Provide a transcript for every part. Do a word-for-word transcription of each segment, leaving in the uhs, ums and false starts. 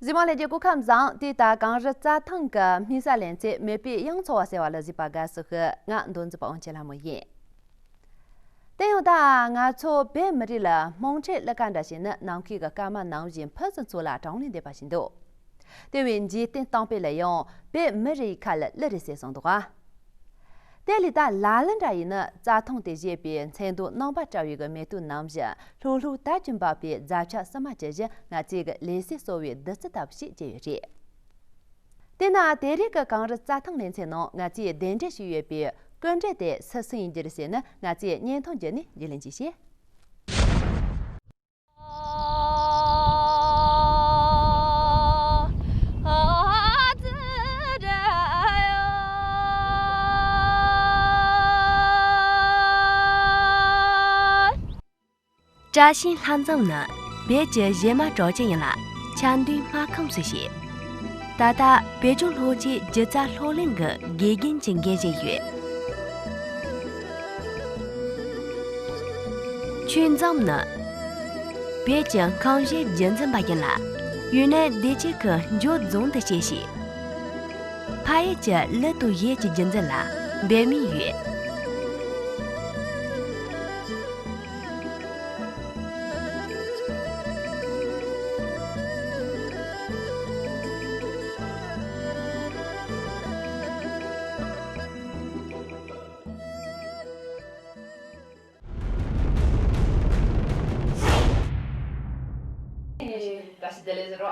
གཟིགས་མོ་ལྷན་རྒྱས་སྐུ་ཁམས་བཟང་། དེ་ལྟར་གངས་རི་རྩྭ་ཐང་གི་སྨིན་ས་ལེན་ཚེ་མེས་པོའི་དབྱངས་འཚོ་བ་ཟེར་བ་ལ་གཟིགས་པ་དགའ་བསུ་ཞུ། ང་མདོ་འཛིན་པ་དབང་ཆེན་ལྷ་མོ་ཡིན། དེ་ཡང་ད་ང་ཚོ་བོད་མི་རིགས་ལ་དམངས་ཁྲོད་གླུ་གར་འདྲ་ཞིག་ནི་ནམ་མཁའི་གི་སྐར་མ་ནང་བཞིན་ཕུན་སུམ་ཚོགས་ལ་གྲངས་ལས་འདས་པ་ཞིག་འདུག་དེ་བས་འཇིག་རྟེན་གཏམ་དཔེ་ལ་ཡང་བོད་མི་རིགས་ཁ་ལ་གླུ་རེད་ཟེར་གསུངས་འདུག་ཨ། དེ་ལས་ད་ལ་ལ་འདྲ་ཡིན་ན་རྩྭ་ཐང་དུ་བཞད་པའི་མཚན་ལྡོག་རྣམ་པ་བཀྲ་བའི་གི་མེ་ཏོག་ནང་བཞིན་ལྷུག་ལྷུག་དར་གྱིས་འབབ་པའི་རྫ་ཆུ་བསིལ་མ་ཇི་བཞིན་ང་ཚོའི་གི་ལུས་སེམས་གསོ་བའི་བདུད་རྩི་ལྟ་བུ་ཞིག་བཅས་ཡོད་རེད། དེས་ན་དེ་རིང་གི་གངས་རི་རྩྭ་ཐང་ལེ་ཚན་ནང་ང་ཚོས་གདན་འདྲེན་ཞུས་ཡོད་པའི་སྐུ་མགྲོན་དེ་སུ་སུ་ཡིན་རྒྱུ་རེད་ཟེར་ན། ང་ཚོས་བརྙན་ཐུང་བརྒྱུད་ནས་རྒྱུས་ལོན་གྱིས་ཤིག་བཀྲ་ཤིས་ལྷ་འཛོམས་ནི་བོད་ཀྱི་གཞས་མ་གྲགས་ཅན་ཡིན་ལ། ཆབ་མདོའི་སྨར་ཁམས་སུ་བཞད། ད་ལྟ་བོད་ལྗོངས་ལྷོ་ཁའི་སྒྱུ་རྩལ་ལྷུར་ལེན་གྱི་དགེ་རྒན་གྱི་འགན་བཞེས་ཡོད། ཆོས་འཛོམས་ནི་བོད་ཀྱི་ཁམས་གཞས་རྒྱུན་འཛིན་པ་ཡིན་ལ། ཡུན་ནན་བདེ་ཆེན་གྱི་འབྱོར་རྫོང་དུ་སྐྱེས་ཤིང་། ཕ་ཡུལ་གྱི་གླུ་དང་གཞས་ཀྱི་རྒྱུན་འཛིན་ལ་འབད་མུས་ཡོད། བཀྲ་ཤིས་བདེ་ལེགས་ཟེར་བ།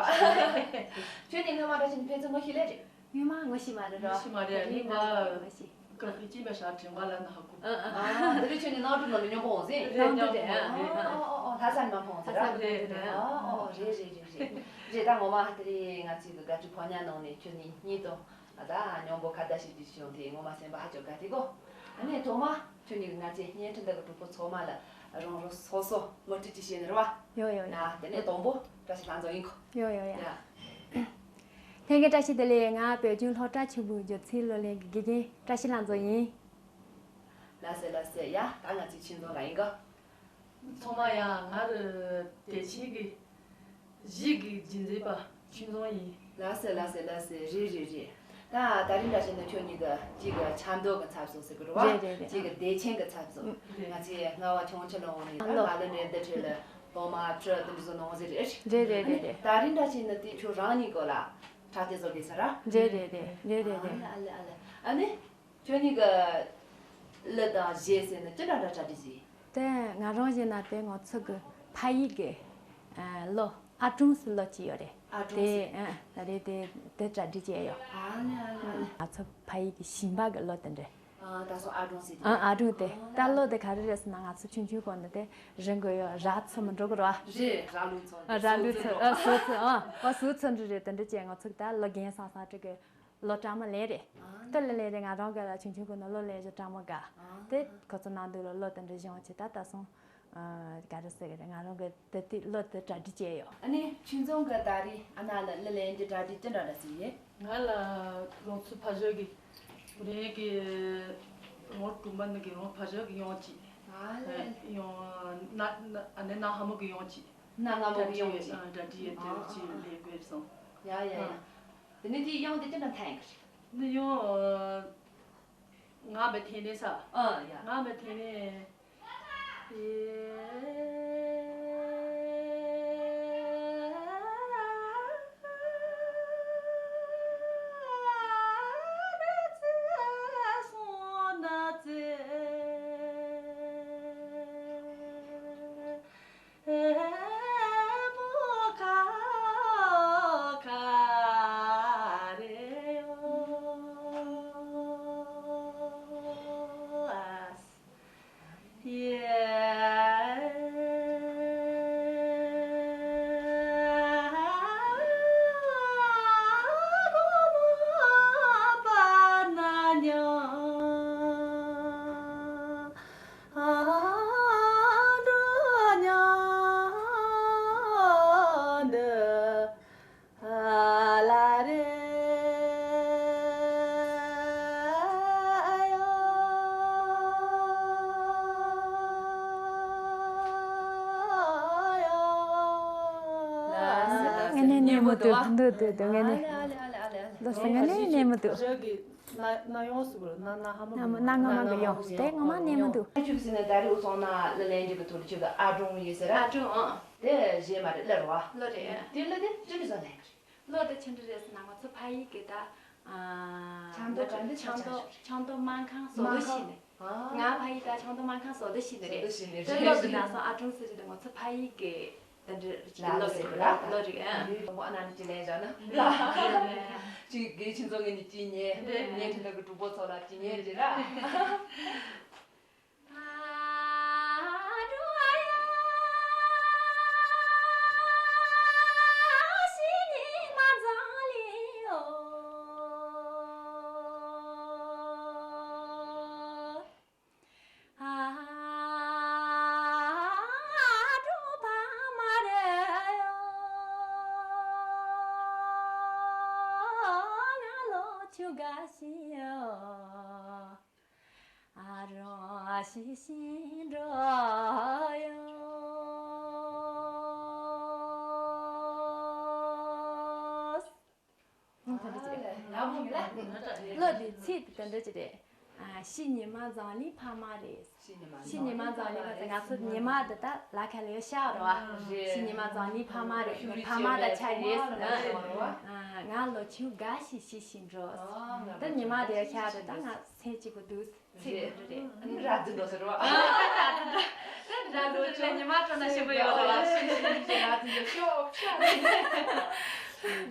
ཁྱོད་ནི་སྔ་མ་བཀྲ་ཤིས་ནི་ཕན་ཚུན་ངོ་ཤེས་ལེ་རེད། སྔོན་མ་ངོ་ཤེས་མ་རེད་རོ། ངོ་ཤེས་མ་རེད། ཨ་ནི་ང་ངོ་ཤེས། སྐབས་དེ་ཅི་མེད་ཤག་དྲན་པ་ལ་ན་ཧ་གོ། ཨ་ཨ། དེ་རིང་ཁྱོད་ནི་ནང་དུ་ནང་ནས་མཉམ་པོ་འོང་ཟིན། རེད། མཉམ་དུ་རེད། ཨ་ཨ་ཨ། ལྷ་ས་ནས་མ་ཕོན་ཟེར་ར། ལྷ་ས་རེད་རེད། ཨ་ཨ་རེད་རེད་རེད་རེད། རེད་ད་ངོ་མ་དེ་རིང་ང་ཚོའི་གི་དགའ་སྤྲོའི་ཕོ་ཉ་ནང་ནས་ཁྱོད་གཉིས་གཉིས་དང་ཨ་ད་མཉམ་པོ་ཁ་བརྡ་བྱེད་རྒྱུ་བྱུང་དེ་ངོ་མ་སེམས་པ་ཧ་ཅང་དགའ་སྟེ་གོ། ཨ་ནི་ཐོག་མ་ཁྱོད་གཉིས་ཀྱིས་ང་ཚོའི་བརྙན་འཕྲིན་འདི་གི་གྲོགས་པོ་ཚང་མ་ལ་རང་རང་སོ་སོ་ངོ་སྤྲོད་ཅིག་བྱས་ནས་རེད་བ། ཡོ་ཡོ་ཡོ། ཡ་དེ་ནས་དང་པོ་བཀྲ་ཤིས་ལྷ་འཛོམས་ཡིན་གོ། ཡོ་ཡོ་ཡོ། ཡ། ལྷན་རྒྱས་བཀྲ་ཤིས་བདེ་ལེགས། ང་བོད་ལྗོངས་ལྷོ་བྲག་ཆུ་བོའི་སྒྱུ་རྩལ་གླུ་ལེན་གྱི་དགེ་རྒན་བཀྲ་ཤིས་ལྷ་འཛོམས་ཡིན། ལགས་སེ་ལགས་སེ། ཡ་ད་ང་ཚོའི་ཆོས་འཛོམས་ལགས་ཡིན་གོ། ཚང་མ་ཡ། ང་རུ་བདེ་ཆེན་གྱི་གཞས་ཀྱི་རྒྱུན་འཛིན་པ་ཆོས་འཛོམས་ཡིན། ལགས་སེ་ལགས་སེ་ལགས་སེ། རེད་རེད་རེད། ད་ད་རིང་འདྲ་བྱས་ན་ཁྱོད་གཉིས་ཀྱི་གཅིག་གི་ཆབ་མདོ་གི་ཚབ་སོ་ཟེར་གི་རེད་བ། རེད་རེད་རེད། གཅིག་གི་བདེ་ཆེན་གི་ཚབ་སོ། རེད། ང་ཚོས་རྔ་བ་ཁྱུང་ཆུ་ལ་འོང་ནས་ད་ལོ། ང་ལ་འདྲེ་འདི་འཕྲོད་ལ་ལོ་མ་ཁྲི་འདི་འདྲ་བཟོ་ནོ་ཟེར་རེད། རེད་རེད་རེད་རེད། ད་རིང་འདྲ་བྱས་ན་དེ་ཁྱོད་རང་གཉིས་གོ་ལ་ཁྲ་ཏེ་བཟོ་དགོས་ས་ར། རེད་རེད་རེད་རེད་རེད་རེད། ཨ་ལེ་ཨ་ལེ་ཨ་ལེ། ཨ་ནི། ཁྱོད་གཉིས་ཀྱི་གླུ་དང་གཞས་ཟེར་ན་ཅི་འདྲ་འདྲ་གྲ་སྒྲིག་བྱས། དེ་ང་རང་བྱས་ན་དེ་ང་ཚོ་གི་ཕ་ཡུལ་གྱི་ཨ་གླུ་ཨ་ཀྲུང་ཟེར་གླུ་ཅིག་ཡོད་རེད། ཨ་ཀྲུང་ཟེར། དེ་ཨ་ད་རེས་དེ་དེ་གྲ་སྒྲིག་བྱས་ཡོད། ཨ་ནི་ཨ་ནི་ཨ་ནི། ང་ཚོ་ཕ་ཡུལ་གྱི་ཞིང་པ་གི་གླུ་དེ་འདྲ། ཨ་ད་སོ་ཨ་ཀྲུང་ཟེར་དེ། ཨ་ཨ་ཀྲུང་དེ། ད་གླུ་དེ་ག་རེ་རེད་ཟེར་ན་ང་ཚོ་ཆུང་ཆུང་གོ་ནས་དེ་རིང་གི་ཡོད་ར་ཚོ་མི་འགྲོ་གི་ར། རེད། ར་ལུག་ཚོ། ཨ་ར་ལུག་ཚོ། ཨ་སོ་ཚོ། ཨ་བ་སོ་ཚོ་འདྲ་རེད། དེ་འདྲ་བྱས་ང་ཚོ་ད་གླུ་རྒན་སང་སང་ཅིག་གི་གླུ་དྲང་མོ་ལེན་རེད། ཨ་ལྟོས་ལེན་ལེན་རེད། ང་རང་གི་ལ་ཆུང་ཆུང་གི་ནང་གླུ་ལེན་རྒྱུ་དྲང་མོ་དགའ། ཨ་དེ་ཁོ་ཚོ་ནང་དུ་ལ་གླུ་དེ་འདྲ་སྦྱོང་བྱས་ད་ད་སོང་། ཨ་ག་རེ་ཟེར་གི་རེད། ང་རང་གི་དེ་དུས་གླུ་དེ་གྲ་སྒྲིག་བྱས་ཡོད། ཨ་ནི་ཆོས་འཛོམས་གི་ད་རེས་ཨ་ན་ལ་གླུ་ལེན་རྒྱུ་གྲ་སྒྲིག་ཅི་འདྲ་འདྲ་ཟིག་ཡིན། ང་ལ་རང་ཚོ་ཕ་ཇོ་གི་རེད་གི་རང་གྲོང་པ་ནི་གི་རང་ཕ་ཇོ་གི་ཡོང་ཅིག་ཨ་ལེ། ཡོང་ན་ན་ཨ་ནི་ན་ཧ་མོ་གི་ཡོང་ཅིག་ན་ང་མོ་གི་ཡོང་ཅིག་གྲ་སྒྲིག་ཡོད་དེ་ཅིག་ལས་དགོས་སོང་། ཡ་ཡ་ཡ། དེ་ནི་དེ་ཡོང་དེ་ཅི་འདྲ་ཐང་གི་རེད། འདི་ཡང་ང་མི་ཐེ་ནེ་ས། ཨ་ཡ། ང་མི་ཐེ་ནེ། འདུག་འདུག་འདུག་འདུག་ངས་ནི། ཨ་ལེ་ཨ་ལེ་ཨ་ལེ་ཨ་ལེ། ལོ་སེ་ངས་ནི་ནས་མི་འདུག་རོགས་ཀྱི་ན་ན་ཡོང་སུ་གུར་ན་ན་ཧ་མ་ན་ན་ང་མ་གི་ཡོང་དེ་ངོ་མ་ནས་མི་འདུག་ཁྱོད་ཀྱི་སེམས་ནས་ད་རེས་འུ་ཚོ་ན་ལ་ལན་གྱི་གི་ཐུག་ལ་ཁྱོད་ཀྱི་ཨ་ཀྲུང་ཡོད་ཟེར་ར། ཨ་ཀྲུང་ཨང་། དེ་གཞས་མ་རེད་གླུ་རེད་བ། གླུ་རེད། དེ་གླུ་དེ་ཅི་གི་བཟོ་ལན་གི་རེད། གླུ་དེ་ཆི་འདྲ་རེད་ཟེར་ན་ང་ཚོ་ཕ་ཡུལ་གི་ད། ཆང་ཏོག་ག་འདི་ཆང་ཏོག་ཆང་ཏོག་སྨན་ཁང་བཟོ་ལོ་ཤི་ནི། ང་ཕ་ཡུལ་ད་ཆང་ཏོག་སྨན་ཁང་བཟོ་ལོ་ཤི་ནི་རེད། བཟོ་ལོ་ཤི་ནི་དེ་རེད། གླུ་དེ་ན་སོང་ཨ་ཀྲུང་ཟེར་གི་ད་ང་ཚོ་ཕ་ཡུལ་གི། དེ་འདྲ་ལ་ལོ་ཟེར་གི་ར་ལོ་རེད་ཨ། ཡོད་མོ་ཨ་ན་ནི་ཅི་ལན་བཞག་ན་ལ། ཅི་དགེ་ཆེ་ཚོ་ངེད་ནི་ཅི་ཉེ་ཉེ་དྲིན་ལ་གི་གྲུ་པོ་ཚོ་ལ་ཅི་ཉེ་རེད་ར། ཨང་། དེ་འདྲ་ཅིག་རེད། ལ་མོ་གི་ལ། གླུ་དེ་ཚིག་དེ་དེ་འདྲ་ཅིག་རེད། ཨ། ཕྱི་ཉི་མ་བཟང་ལི་ཕ་མ་རེད། ཕྱི་ཉི་མ་ཕྱི་ཉི་མ་བཟང་ལི་ལ་ང་ཚོ་ཉི་མ་དེ་ད་ལ་ཁ་ལས་ཤར་རོ། རེད། ཕྱི་ཉི་མ་བཟང་ལི་ཕ་མ་རེད། ཕ་མ་ད་ཆ་རེད། ཨ། ང་ལོ་ཆུང་དགའ་ཞིག་ཤི་ཤི་འགྲོ། ད་ཉི་མ་དེ་ཤར་རེད། ད་ང་སེམས་གཅིག་པུ་འདུག་ཚིག་རེད། རེད། ར་འཛིན་འགྲོ་ཟེར་བ། ར་འཛིན་ལ་ཉི་མ་སྤྲོ་ན་ཞིམ་པོ་ཡོད་རེད། ར་འཛིན་ལ་ཤོག་ཤོག་རེད།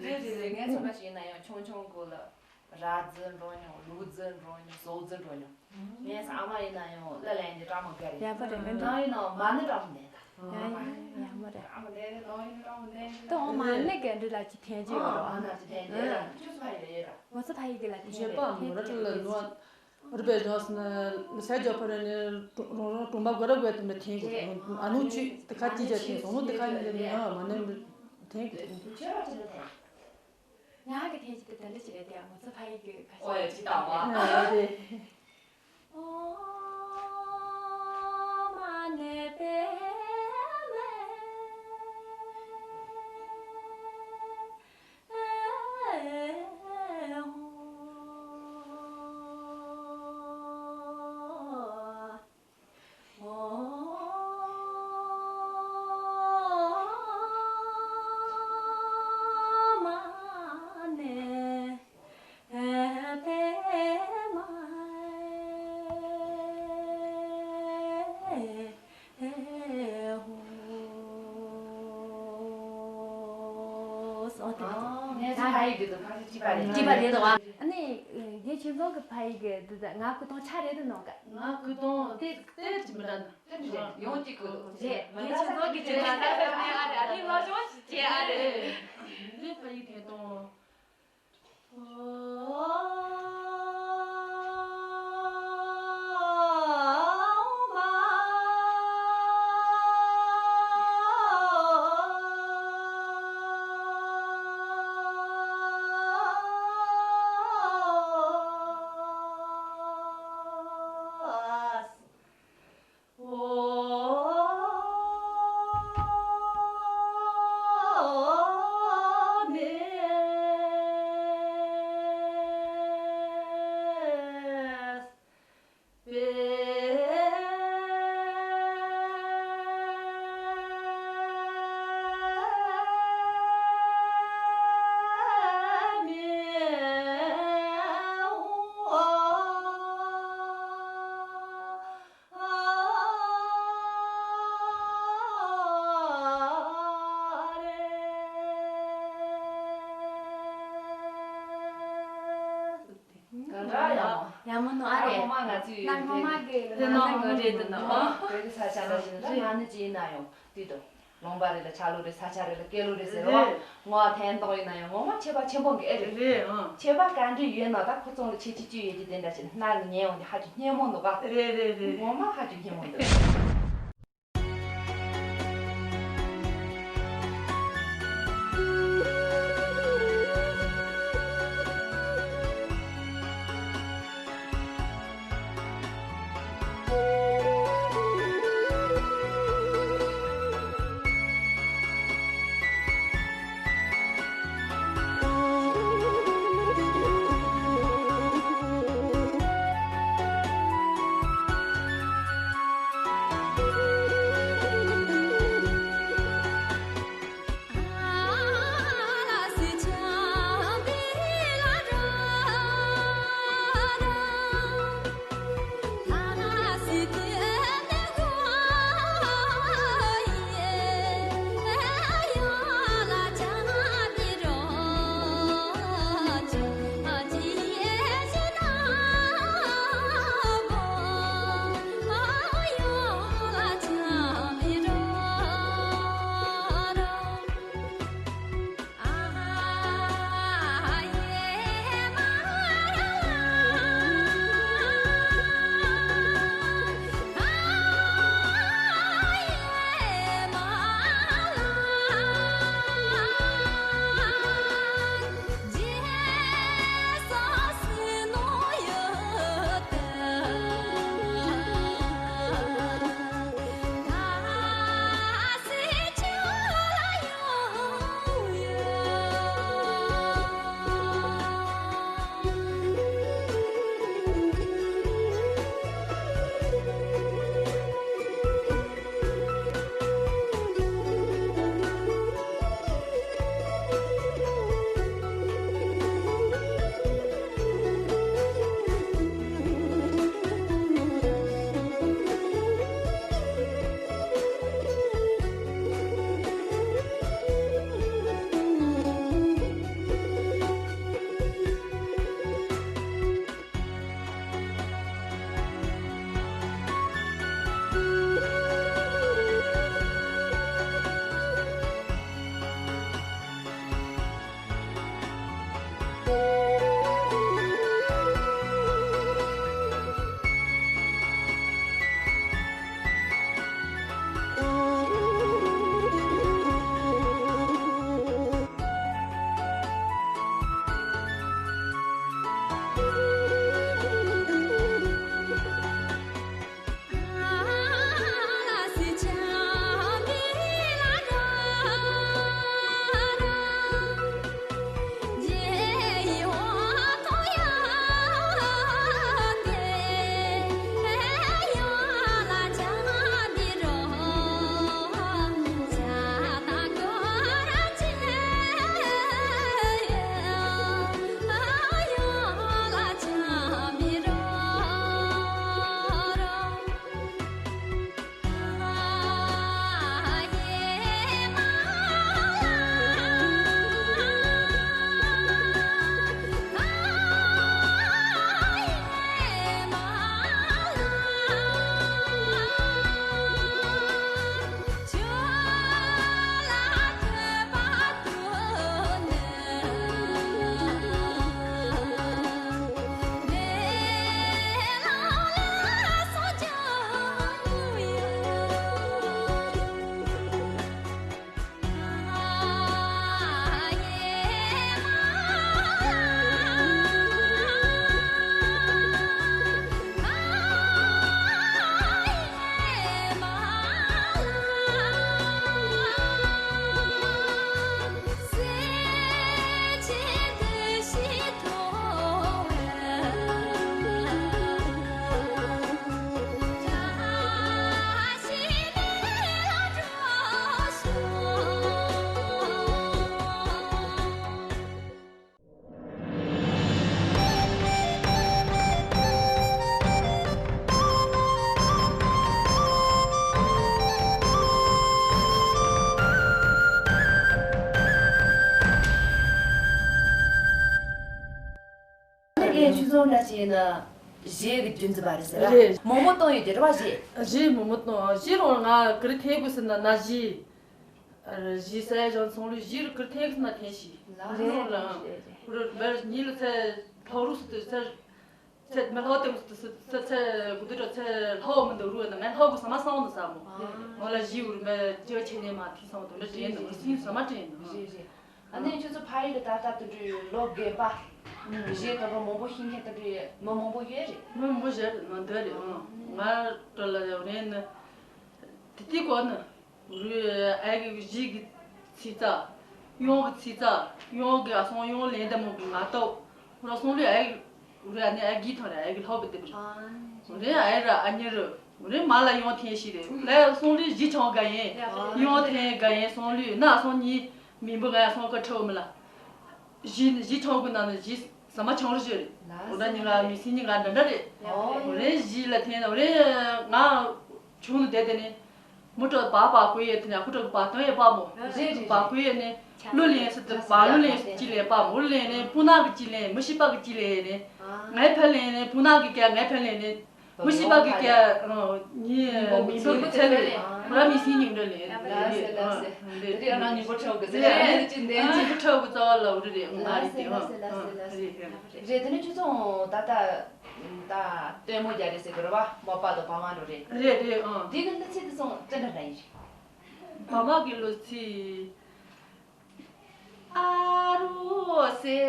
རེད། རེད། ངས་ཚོ་མ་ཞིག་ཡིན་ན་ཡང་ཆུང་ཆུང་གོ་ལ་ར་འཛིན་འགྲོ་མྱོང་། ལུག་འཛིན་འགྲོ་མྱོང་། ཟོག་འཛིན་འགྲོ་མྱོང་། ངས་ཨ་མ་ཡིན་ན་ཡང་གླུ་ལེན་གྱི་སྤྲང་མོ་དགའ་རེད། ཡག་པོ་རེད། ང་ནང་ཡིན་ན་མ་ཎི་སྤྲང་མོ་ལེན་ད། ཡག་ཡག་ཡག་མོ་རེད། སྤྲང་མོ་ལེན་རེད། ནང་ཡིན་སྤྲང་མོ་ལེན་རེད། ད་འོ་མ་ཎི་ག་འདྲ་ལ་ཅི་འཐེན་གྱི་ཡོད་རོ། ཨ་མ་ཎི་ཅི་འཐེན་གྱི་ཡོད་ར། ཁྱོད་ཚོ་ཕ་ཡི་ལ་ཡོད་ར། ང་ཚོ་ཕ་ཡི་གི་ལ་འཐེན་གྱི་ཡོད་ར། འཐེན་གྱི་ཡོད་ར། རུ་པའི་ལྗོངས་སུ་ནི་ས་རྒྱ་ཕ་རེ་ནི་རོང་རོང་གྲོང་པ་སྒོ་ར་སྒོའི་དུམ་ལ་འཐེན་དགོས། ཨ་ནུ་ཅི་དེ་ཁ་ཅི་བྱ་འཐེན་སོང་ནུ་དེ་ཁ་ཉིན་ལ་ནི་ཨ་མ་ནི་འཐེན་དགོས། ང་གི་འཐེན་གྱི་དེ་དེ་འདྲ་ཅི་རེད་དེ་ང་ཚོ་ཕ་ཡི་གི་ཁ་ཤས་ཨོ་ཡ་ཅི་ལྟ་བ། ཨ་རེད། ཨ་ནི་ངའི་ཆུང་ཚོགས་ཀྱི་ཕ་ཡི་གི་འདི་ད་ང་གུ་དོང་ཆ་རེད་དུ་ནོ་ག་ང་གུ་དོང་དེ་དེ་ཅི་མི་འདྲ་ན། ཡོང་གཅིག་གུ་རེད། ངའི་ཆུང་ཚོགས་ཀྱི་ཅི་མ་ད་ཨ་རེ་ཨ་རེ་ལོ་ཆུང་ཅི་ཨ་རེ། འདི་ཕ་ཡི་དེ་དོང་། གང་འདྲ་ཡག་མོ། ཡག་མོ་ནོ་ཨ་རེ། སྔོན་མ་ང་ཚོས་ན་སྔོན་མ་གི་ལ་ན་སྔོན་མ་རེད་དུ་ནོ། བོད་ཀྱི་ས་ཆ་འདྲ་ཞིག་ལ་ང་ནི་ཅི་ཡིན་ན་ཡང་དུས་དང་ལུང་པ་རེ་ལ་ཆ་ལུགས་རེ། ས་ཆ་རེ་ལ་སྐད་ལུགས་རེ་ཟེར་བ། རེད། ངོ་ཐེན་ཏོག་ཡིན་ན་ཡང་ངོ་མ་ཁྱད་པར་ཆེན་པོ་འགའ་རེད། རེད་ཨང་། ཁྱད་པར་ག་འདྲ་ཡོད་ན་ད་ཁོ་ཚོ་ལ་ཁྱད་ཆོས་ཅི་ཡོད་ཀྱི་དེ་འདྲ་ཞིག་སྣང་ངེ་ཡོང་དེ་ཧ་ཅང་སྙན་མོ་འདུག་ག་རེད་རེད་རེད། ངོ་མ་ཧ་ཅང་སྙན་མོ་འདུག་ཆུ་ཚོད་འདྲ་ཅིག་ཡིན་ན་གཞས་ཀྱི་རྒྱུན་འཛིན་པ་རེད་ཟེར་ར། རེད། མང་པོ་བཏང་ཡོད་ཀྱི་རེད་བ་གཞས། གཞས་མང་པོ་བཏང་། གཞས་རང་ང་ག་རེ་ཐེབས་དགོས་ཟེར་ན་ན་གཞས། གཞས་ཟེར་ཡང་ཚོང་ལུས་གཞས་རུ་ག་རེ་ཐེབས་ཟེར་ན་ཐེབས་ཤིག་རེད་རེད་རེད། རེད་རེད། ཉིད་ལ་ཚེ་ལྷག་རུ་སུ་དུ་ཚེ། ཚེ་མི་ལྷག་དེ་ཚེ་ཚེ་དགུ་དུ་དྲག་ཚེ་ལྷག་མི་འདུག་རུ་ན་ངས་ལྷག་དགུ་ས་མ་སང་འདུག་ས་མོ། ང་ལ་གཞས་འུར་མེད་རྒྱུ་ཆེ་ནས་མ་ཐི་སང་དུ་འདྲ་དྲན་འདུག་སིང་ས་མ་དྲན་འདུག་རེད་རེད། ཨ་ནེ་ཁྱོད་ཚོ་ཕ་ཡུལ་ལ་ད་ལྟ་དུ་འགྲོ་ལོ་རྒས་པ། གཞས་ག་པར་མང་པོ་ཤེས་མཁན་དུ་འགྲོ་མི་མང་པོ་ཡོད་རེད། མི་མང་པོ་ཞིག་རེད་ང་འདོད་རེད། ང་འགྲོ་ལ་ཡོད་རེད་ནི། དེ་དུས་གོ་ནི། རུས་ཨའི་གི་གཞས་ཀྱི་ཚིག་རྩ། གཡང་གི་ཚིག་རྩ། གཡང་གི་ཨ་སང་གཡང་ལེན་དེ་མོ་གི་ང་ཏོ། ང་སང་ལུས་ཨའི་གི་རུས་ཨ་ནི་ཨའི་གི་ཐང་རེད་ཨའི་གི་ལྷོ་བི་དེ་བི་རེད། ཨ་རེད་ཨའི་ར་ཨ་ཉི་རུ། རེད་མ་ལ་གཡང་འཐེན་ཞིག་རེད་ལས་སང་ལུས་གཞས་ཆང་ག་ཡིན། གཡང་འཐེན་ག་ཡིན་སང་ལུས་ན་སང་ཉི་མི་འབུ་ག་ཡ་སང་ཁ་ཁྲ་བོ་མི་ལ། གཞས་གཞས་ཆང་གི་ནང་ནས་གཞས། ཟ་མ་ཆང་རུ་ཞོད་རེད། འོ་ན་ཉིན་ག་མི་སི་ཉིན་ག་འདྲ་འདྲ་རེད། འོ་རེད་གཞིས་ལ་འཐེན་འོ་རེད། ང་ཆུང་ནས་བསྡད་དེ་ནས་མུ་ཏོ་བ་བ་ཀུ་ཡེ་དེ་ནས་ཁུ་ཏོ་བ་དོན་ཡེ་བ་མོ། རེད་རེད་བ་ཀུ་ཡེ་ནས་གླུ་ལེན་སི་ཏི་བ་གླུ་ལེན་སི་ཅི་ལེན་བ་མོ་ལེན་ནས་སྤུ་ནག་གི་ཅི་ལེན་མི་ཤི་པ་གི་ཅི་ལེན་ནས། ངའི་ཕ་ལེན་ནས་སྤུ་ནག་གི་ཀ་ངའི་ཕ་ལེན་ནས། མི་ཤེས་པ་གི་སྐད། ཉི་མི་འདུག་ཚེ་རེད། ཁོ་རང་མི་སྲིད་སྙིང་འདྲ་ལས་རེད། ལགས་སེ་ལགས་སེ། དེ་དུས་ཡང་ན་ཉིན་པོ་ཁྲོ་གི་ཟེར་ཡང་ནི་ཅི་འདྲ་ཅི། ཉིན་པོ་ཁྲོ་གི་རྩ་བ་ལ་འུ་རེ་རེད་ང་རེད་དེ། ལགས་སེ་ལགས་སེ་ལགས་སེ། རེད་དེ་ནི་ཁྱོད་ཚོ་ད་ལྟ་ད་ལྟད་མོ་རྒྱག་རེད་ཟེར་གི་རེད་བ། མ་པ་དང་བ་མ་འགྲོ་རེད། རེད་རེད་ཨང་། དེ་གི་གླུ་ཚིག་དེ་ཚོ་ཅི་འདྲ་འདྲ་ཡིན། བ་མ་གི་གླུ་ཚིག་ཨ་རུ་སེ་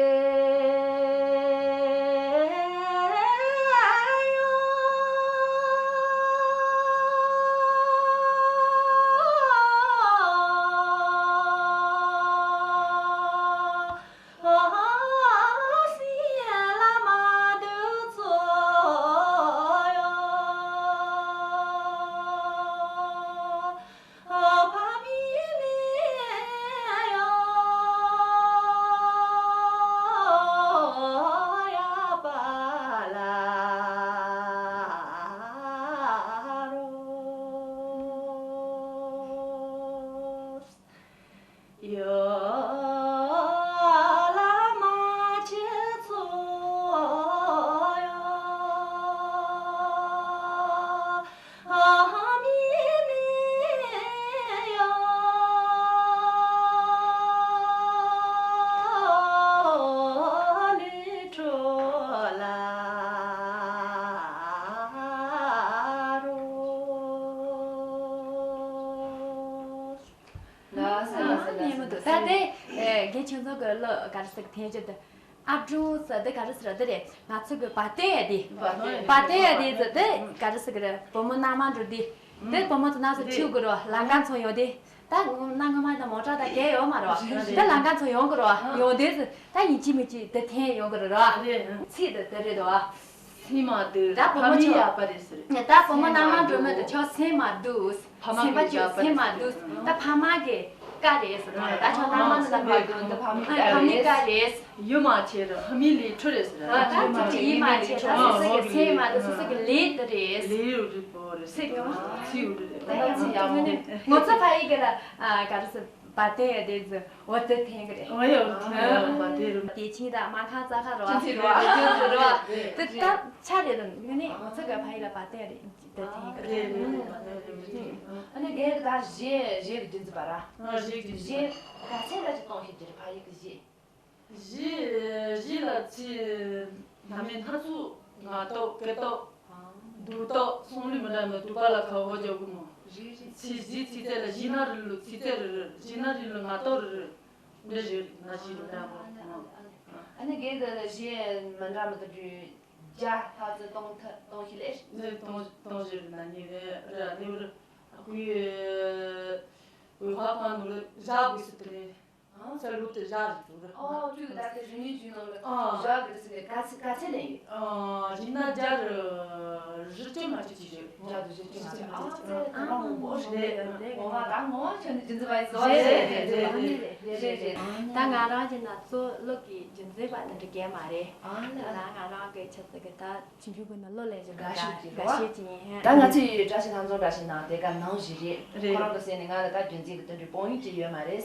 ཡོ། ལགས་སོ་ལགས་སོ་ལགས་སོ། ད་དེ་རྒན་ཁྱོད་ཚོ་གི་གླུ་ག་རེ་ཟེར་གི་འཐེན་རྒྱུ་དེ། ཨ་ཀྲུང་ཟེར་དེ་ག་རེ་ཟེར་དེ་རེད། ང་ཚོ་གི་བ་དན་ཡ་དེ། བ་དན་ཡ་དེ་ཟེར་དེ་ག་རེ་ཟེར་གི་རེད། བུ་མོ་མནའ་མ་འགྲོ་དེ། དེ་བུ་མོ་ཚོ་ན་ཚོ་ཁྲིའུ་གི་རོ་ལང་ཀ་ཚོ་ཡོང་དེ། ད་ང་ང་མ་ད་མོ་ཊ་ད་གས་ཡོད་མ་རོ། ད་ལང་ཀ་ཚོ་ཡོང་གི་རོ་ཡོང་དེ་ཟེར་ད་ཡིན་གཅིག་མིན་གཅིག་དེ་འཐེན་ཡོང་གི་རོ། ཚིག་དེ་དེ་རེད་དོ། སེམས་མ་སྡུག་ད་བུ་མོ་ཕ་མའི་ཆོག་ཡག་པ་རེད་ཟེར། ད་བུ་མོ་མནའ་མ་འགྲོ་མི་དེ་ཆོག་སེམས་མ་སྡུག་ཕ་མ་སེམས་པ་གི་ཆོག་ཡག་པ་སེམས་མ་རེད་ཟེར། སྡུག་ད་ཕ་མ་གི་བཀའ་རེད་ཟེར། ད་ཆོག་མནའ་མ་ནི་ད་ཕ་གི་ད་ཕ་མའི་ཕ་མའི་བཀའ་རེད། ཡུལ་མ་ཆེ་རུ་ཕ་མའི་ལས་འཕྲོ་རེད་ཟེར། ད་ཅི་ཡིན་མ་ཆེ་ད་སོ་སོ་གི་སེམས་མ་སྡུག་སོ་སོ་གི་ལས་དེ་རེད། ལས་རུ་རི་པོ་རེད། ཚིག་ཡོང་ཚིག་ཡོང་རེད། ད་ཚིག་ཡག་མོ་ངོ་ཚ་ཕ་ཡི་གི་ལ་ག་རེ་ཟེར། བ་དན་ཡ་དེ་ཚོ་འོ་དེ་འཐེན་གི་རེད། འོ་ཡ་འོ་དེ་འཐེན་གི་རེད། དེ་ཆིན་ད་མ་ཁང་ཙ་ཁ་རོ། ཅི་ཟེར་རོ། ཅི་ཟེར་རོ། དེ་ད་ཆ་རེད་དམ་ངས་ནི་ང་ཚོ་ག་ཕ་ཡི་ལ་བ་དན་རེད་དེ་འཐེན་གི་རེད། ཨ་ནི་རྒན་ད་གཞས་གཞས་ཀྱི་རྒྱུན་འཛིན་པ་ར། གཞས་ཀྱི་རྒྱུན་འཛིན་པ། ག་ཚད་ལ་ཅིག་གཏོང་ཤེས་ཀྱི་རེད་ཕ་ཡི་གི་གཞས། གཞས་གཞས་ལ་ཚིག་ནམ་མེད་སྣ་ཚོགས་ངག་ཐོག་སྐད་ཐོག་འདུག་ཐོག་སོང་ལུས་མི་འདྲ་མོད་འདུག་པ་ལ་ཁ་འོ་རྒྱག་གི་མོ། ཚིག་གཞས་ཚིག་རྩལ་ལ་གཞས་སྣ་རེ་ལུ་ཚིག་རྩལ་རེ་རེ་གཞས་སྣ་རེ་ལུ་ངག་ཐོག་རེ་རེ་འདི་རེ་ན་གཞས་རེ་འདྲ་མོ། ཨ་ནི་རྒན་གྱི་གཞས་མི་འདྲ་མོ་དུ་བརྒྱ་ལྷག་ཙམ་གཏོང་ཐ་གཏོང་ཤེས་ལེ། འདི་གཏོང་གཏོང་གཞས་རེ་ན་ཉིན་རེ་རེ་ལེ་བར་ཨ་ཁུའི་འོད་ཧ་ཁང་ནུ་རེ་བཞག་དགོས་སུ་དེ་རེ། ཚ་ལུག་དེ་བཞག་རེད་འདུག་རེད། ཨོ་ཅུ་ད་དེ་རི་ནི་ཅུ་ནང་ལ་ཨ་བཞག་གི་རེད་ཟེར་གི་ག་ཚེ་ག་ཚེ་ལེན་ཡོད། ཨ་རི་ན་རྒྱ་རི་རི་ཅུ་མ་ཅུ་ཅི་ཞོད། རྒྱ་རི་རི་ཅུ་མ་ཅུ་ཨ་ཚེ་ད་ང་མོ་མོ་ཞོད་རེད། ངོ་མ་ད་ངོ་ཁྱོད་ནི་རྒྱུན་འཛིན་པ་ཡིན་ཟེར་བ་རེད་རེད་རེད་རེད་རེད། ད་ང་རང་གི་ན་གཙོ་བློ་གི་རྒྱུན་འཛིན་པ་དེ་འདྲ་གས་མ་རེད། ཨ་ལ་ད་ང་རང་གི་ཆ་ཚ་གི་ད། ཆུང་ཆུང་གི་ནང་ལོ་ལས་བཞིན་དགའ་ཤོས་ཅིག་དགའ་རེད་བ། ཤོས་ཅིག་ཡིན། ད་ང་ཚོའི་བཀྲ་ཤིས་ལྷ་འཛོམས་བཀྲ་ཤིས་ནང་དེ་ག་ནང་བཞིན་རེད། རེད། ཁོ་རང་གི་སེམས་ནས་ང་ལ་ད་རྒྱུན་འཛིན་གྱི་དོན་དུ་དཔང་ཡིག་ཅིག་ཡོད་མ་རེད། རེད་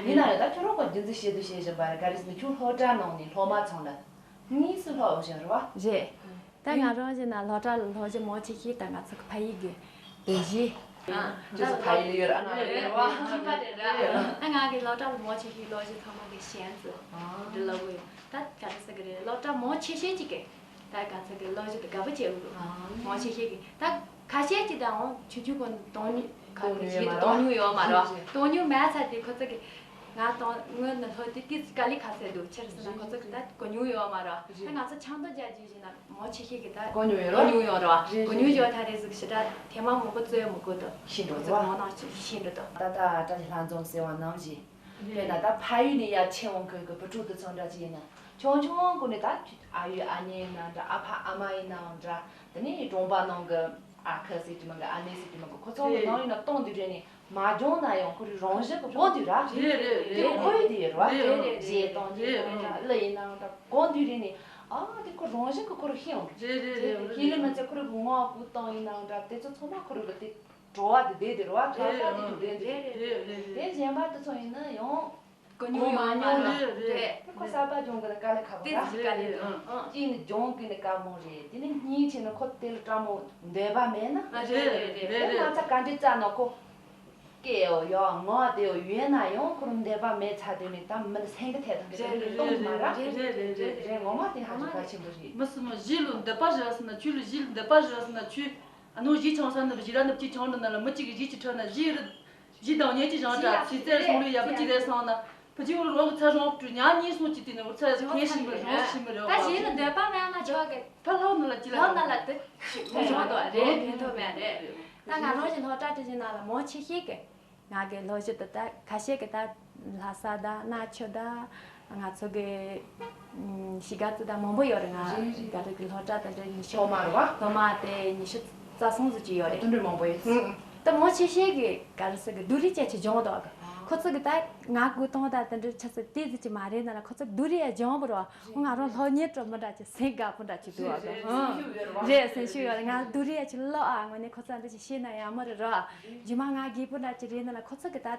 ཡིན་ན་རེད། ཡང་ད་ཁྱོད་རང་གི་རྒྱུན་འཛིན་བྱེད་དུ་བྱེད་བཞིན་པ་རེད། ག་རེ་ཟེར་ན་ཁྱོད་སློབ་གྲྭ་ནང་ནས་སློབ་མ་ཚང་ལ། དངོས་སུ་ལྷོ་བཞག་རེད་བ། རེད། ད་ང་རང་བཞིན་ན་སློབ་གྲྭ་ལ་སློབ་གཞི་མང་ཆེ་ཤོས་ད་ང་ཚོ་གི་ཕ་ཡུལ་གི་སྡོད་གཞི། ཨ། ཁྱོད་ཚོ་ཕ་ཡུལ་ཡོད་ར་ཨ་ན་རེད་བ། ཁྱིམ་པ་རེད་ར། ད་ང་གི་སློབ་གྲྭ་ལ་མང་ཆེ་ཤོས་སློབ་གཞི་ཚང་མ་གི་ཞན་ཙི་འདི་ལ་བུ་ད་ག་རེ་ཟེར་གི་རེད། སློབ་གྲྭ་མང་ཆེ་ཤོས་ཅིག་གི་ད་ག་ཚོད་གི་སློབ་གཞི་དེ་དགའ་པོ་བྱེད་འུ་མང་ཆེ་ཤོས་གི་ད་ཁ་ཤས་ཅིག་ད་འོང་ཆུང་ཆུང་གོ་གཏོང་མྱོང་ཁ་གི་ཞིག་གཏོང་མྱོང་ཡོད་མ་རེད། གཏོང་མྱོང་མེད་ཚ་དེ་ཁོ་ཚོ་གི་ང་གཏོང་སྔོན་ནས་ལྷོ་དེ་ཏིས་དཀའ་ལས་ཁ་ཚད་འདུག་ཕྱིར་སོང་ན་ཁོ་ཚོ་གི་ད་གོ་མྱོང་ཡོད་མ་རེད། ད་ང་ཚོ་ཆང་འདོན་རྒྱག་རྒྱུ་ཞིག་ན་མང་ཆེ་ཤོས་ཀྱིས་ད་གོ་མྱོང་ཡོད་རེད། གོ་མྱོང་ཡོད་རེད་བ། རེད་གོ་མྱོང་རེད་ཡོད་ད་རེད་ཟིག་ཞེ་དྲག་ཐེངས་མ་མང་པོ་རྩོད་མི་དགོས་དོ། ཤེས་འགྲོ་ཁོ་ཚོ་རེད་བ། ངོ་ནང་ཅིག་ཤེས་འགྲོ་དོ། ད་ད་བཀྲ་ཤིས་ལྷ་འཛོམས་ཟེར་བ་ནང་བཞིན། དཔེར་ན་ད་ཕ་ཡུལ་ནས་ཡར་ཕྱིར་འོང་མཁན་གྱི་བུ་ཕྲུག་དེ་ཚོ་འདྲ་ཅིག་ཡིན་ན་ཆུང་ཆུང་སྒོ་ནས་ད་ཨ་ཡོད་ཨ་ནེ་ཡིན་ནའང་འདྲ་ཨ་ཕ་ཨ་མ་ཡིན་ནའང་འདྲ་དེ་ནས་གྲོང་པ་ནང་གི་ཨ་ཁུ་ཟེར་གྱི་མིན་གི་ཨ་ནེ་ཟེར་གྱི་མིན་གི་ཁོ་ཚོ་གི་ནང་ཡིན་ན་གཏོང་དུས་རེད་ནས། མ་སྦྱོང་ན་ཡང་ཁོ་རང་རང་བཞིན་གྱིས་གོ་དུས་ར། རེད་རེད་རེད། དེ་ཁོ་ཡི་དེ་ཡོད་ར། རེད་རེད། གཞས་གཏོང་རེད་དུས་ར་གླུ་ཡིན་ནའང་འདྲ་གོ་དུས་རེད་ནས་ཨ་དེ་ཁོ་རང་བཞིན་གྱིས་ཁོ་རང་ཤེས་ཡོང་། རེད་རེད་རེད། ཤེས་ལེ་མ་ཚད་ཁོ་རང་གི་ངག་གུ་གཏོང་ཡིན་ནའང་འདྲ་དེ་ཚོ་ཚང་མ་ཁོ་རང་གི་དེ་བྲོ་བ་དེ་བསྡད་དེ་ར་བ་ཐག་ཐག་དེ་དུ་བསྡད་དེ་རེད། རེད་རེད། དེ་གཞན་པ་དེ་ཚོ་ཡིན་ན་ཡང་གོ་མྱོང་ཡོད་མ་རེད། རེད་རེད། དེ་ཁོ་གསར་པ་སྦྱོང་གི་ན་དཀའ་ལས་ཁག་པོ་ར། དེ་ཚོ་དཀའ་ལས་ཁག་པོ། གཅིག་ནི་སྦྱོང་གི་ནི་དཀའ་མོ་རེད། དེ་ནི་གཉིས་བྱས་ན་ཁོ་དེ་ལ་སྤྲང་མོ་འདོད་པ་མེད་ན། རེད་རེད་རེད། དེ་ང་ཚ་ག་འདྲི་རྩ་ན་ཁོ་སྐད་ཡོ་ཡོ་ངོ་དེ་ཡོ་ཡོད་ན་ཡང་ཁོ་རང་འདོད་པ་མེད་ཚ་དེ་ནི་ད་མི་ལ་སེང་གེ་ཐད་དང་གི་དེ་ལ་གཏོང་མ་ར། རེད་རེད་རེད། རེད་ངོ་མ་དེ་ཧ་ཅང་གལ་ཆེན་པོ་རེད། མི་སུ་མོ་གཞི་ལོ་འདོད་པ་རེད་ཟེར་ན་ཆུ་ལོ་གཞི་ལོ་འདོད་པ་རེད་ཟེར་ན་ཆུ། ཨ་ནོ་གཞི་ཆང་ས་ནི་གཞི་ར་ནི་གཅིག་ཆང་འདི་ན་ལ་མི་གཅིག་གི་གཞི་གཅིག་ཁྲ་ན་གཞི་རི། གཞི་དང་ཉེ་གཅིག་བཞག་དྲ་ཚིག་རྩལ་སོང་ལུས་ཡག་པོ་གཅིག་རེད་སོང་ན། བུ་གཅིག་བུ་རོགས་ཚ་རོང་བྲུ་ཉག་གཉིས་སོང་གཅིག་དེ་ནི་བུ་ཚ་ཐེན་ཤིང་མི་རོགས་ཤིང་མི་རོགས་ད་གཞི་ལ་འདོད་པ་མེད་ན་ཆོག་གི་ཕ་ལྷོ་ནི་ལ་གཅིག་ལ་ལྷོ་ན་ལ་དེ་ཞིག་མི་ཆོག་དོ་རེད་ཕན་ཐོགས་མེད་རེད། ད་ང་རང་གི་སློབ་གྲྭ་དེ་བཞིན་ན་ལ་མང་ཆེ་ཤོས་གི་ང་གི་སློབ་གཞི་དེ་ད་ཁ་ཤས་ཀྱི་ད་ལྷ་ས་ད་གནའ་ཆོས་ད་ང་ཚོ་གི་ཨམ་གཞིས་ཀ་རྩེ་ད་མང་པོ་ཡོད་རེད། ང་རེད་རེད། ག་རེ་གི་སློབ་གྲྭ་དེ་འདྲ་ཉི་ཤུ་ཐོག་མ་རེད་བ། ཐོག་མ་དེ་ཉི་ཤུ་རྩ་གསུམ་ཙམ་ཅིག་ཡོད་རེད། དེ་འདྲ་མང་པོ་ཡོད། ཨམ་ད་མང་ཆེ་ཤོས་ཀྱི་ག་རེ་ཟེར་གི་སྡུག་རུས་ཅན་ཅིག་སྦྱོང་འདུག་གི་ཁོ་ཚོ་གི་ད་ང་དགུ་སྟོང་ད་དེ་འདྲ་ཆ་ཚོད་དེ་ཙམ་ཅིག་མ་རེད་ན་ལ་ཁོ་ཚོ་སྡུག་རུས་ཡ་སྦྱོང་བ་རེད་བ། ང་རང་སློབ་གཉེར་སྤྲོ་མི་འདྲ་ཅིག་སེམས་དགའ་པོ་འདྲ་ཅིག་འདུག་གི་རེད་སེམས་ཤུགས་ཡོད་རེད། ང་སྡུག་རུས་ཡ་ཅིག་ལོ་ཨ་ངོ་ནས་ཁོ་ཚོ་འདྲ་ཅིག་ཤེས་ན་ཡག་མོ་རེད་ར། རྗེས་མ་ང་རྒས་པོ་འདྲ་ཅིག་རེད་ན་ལ་ཁོ་ཚོ་གི་ད།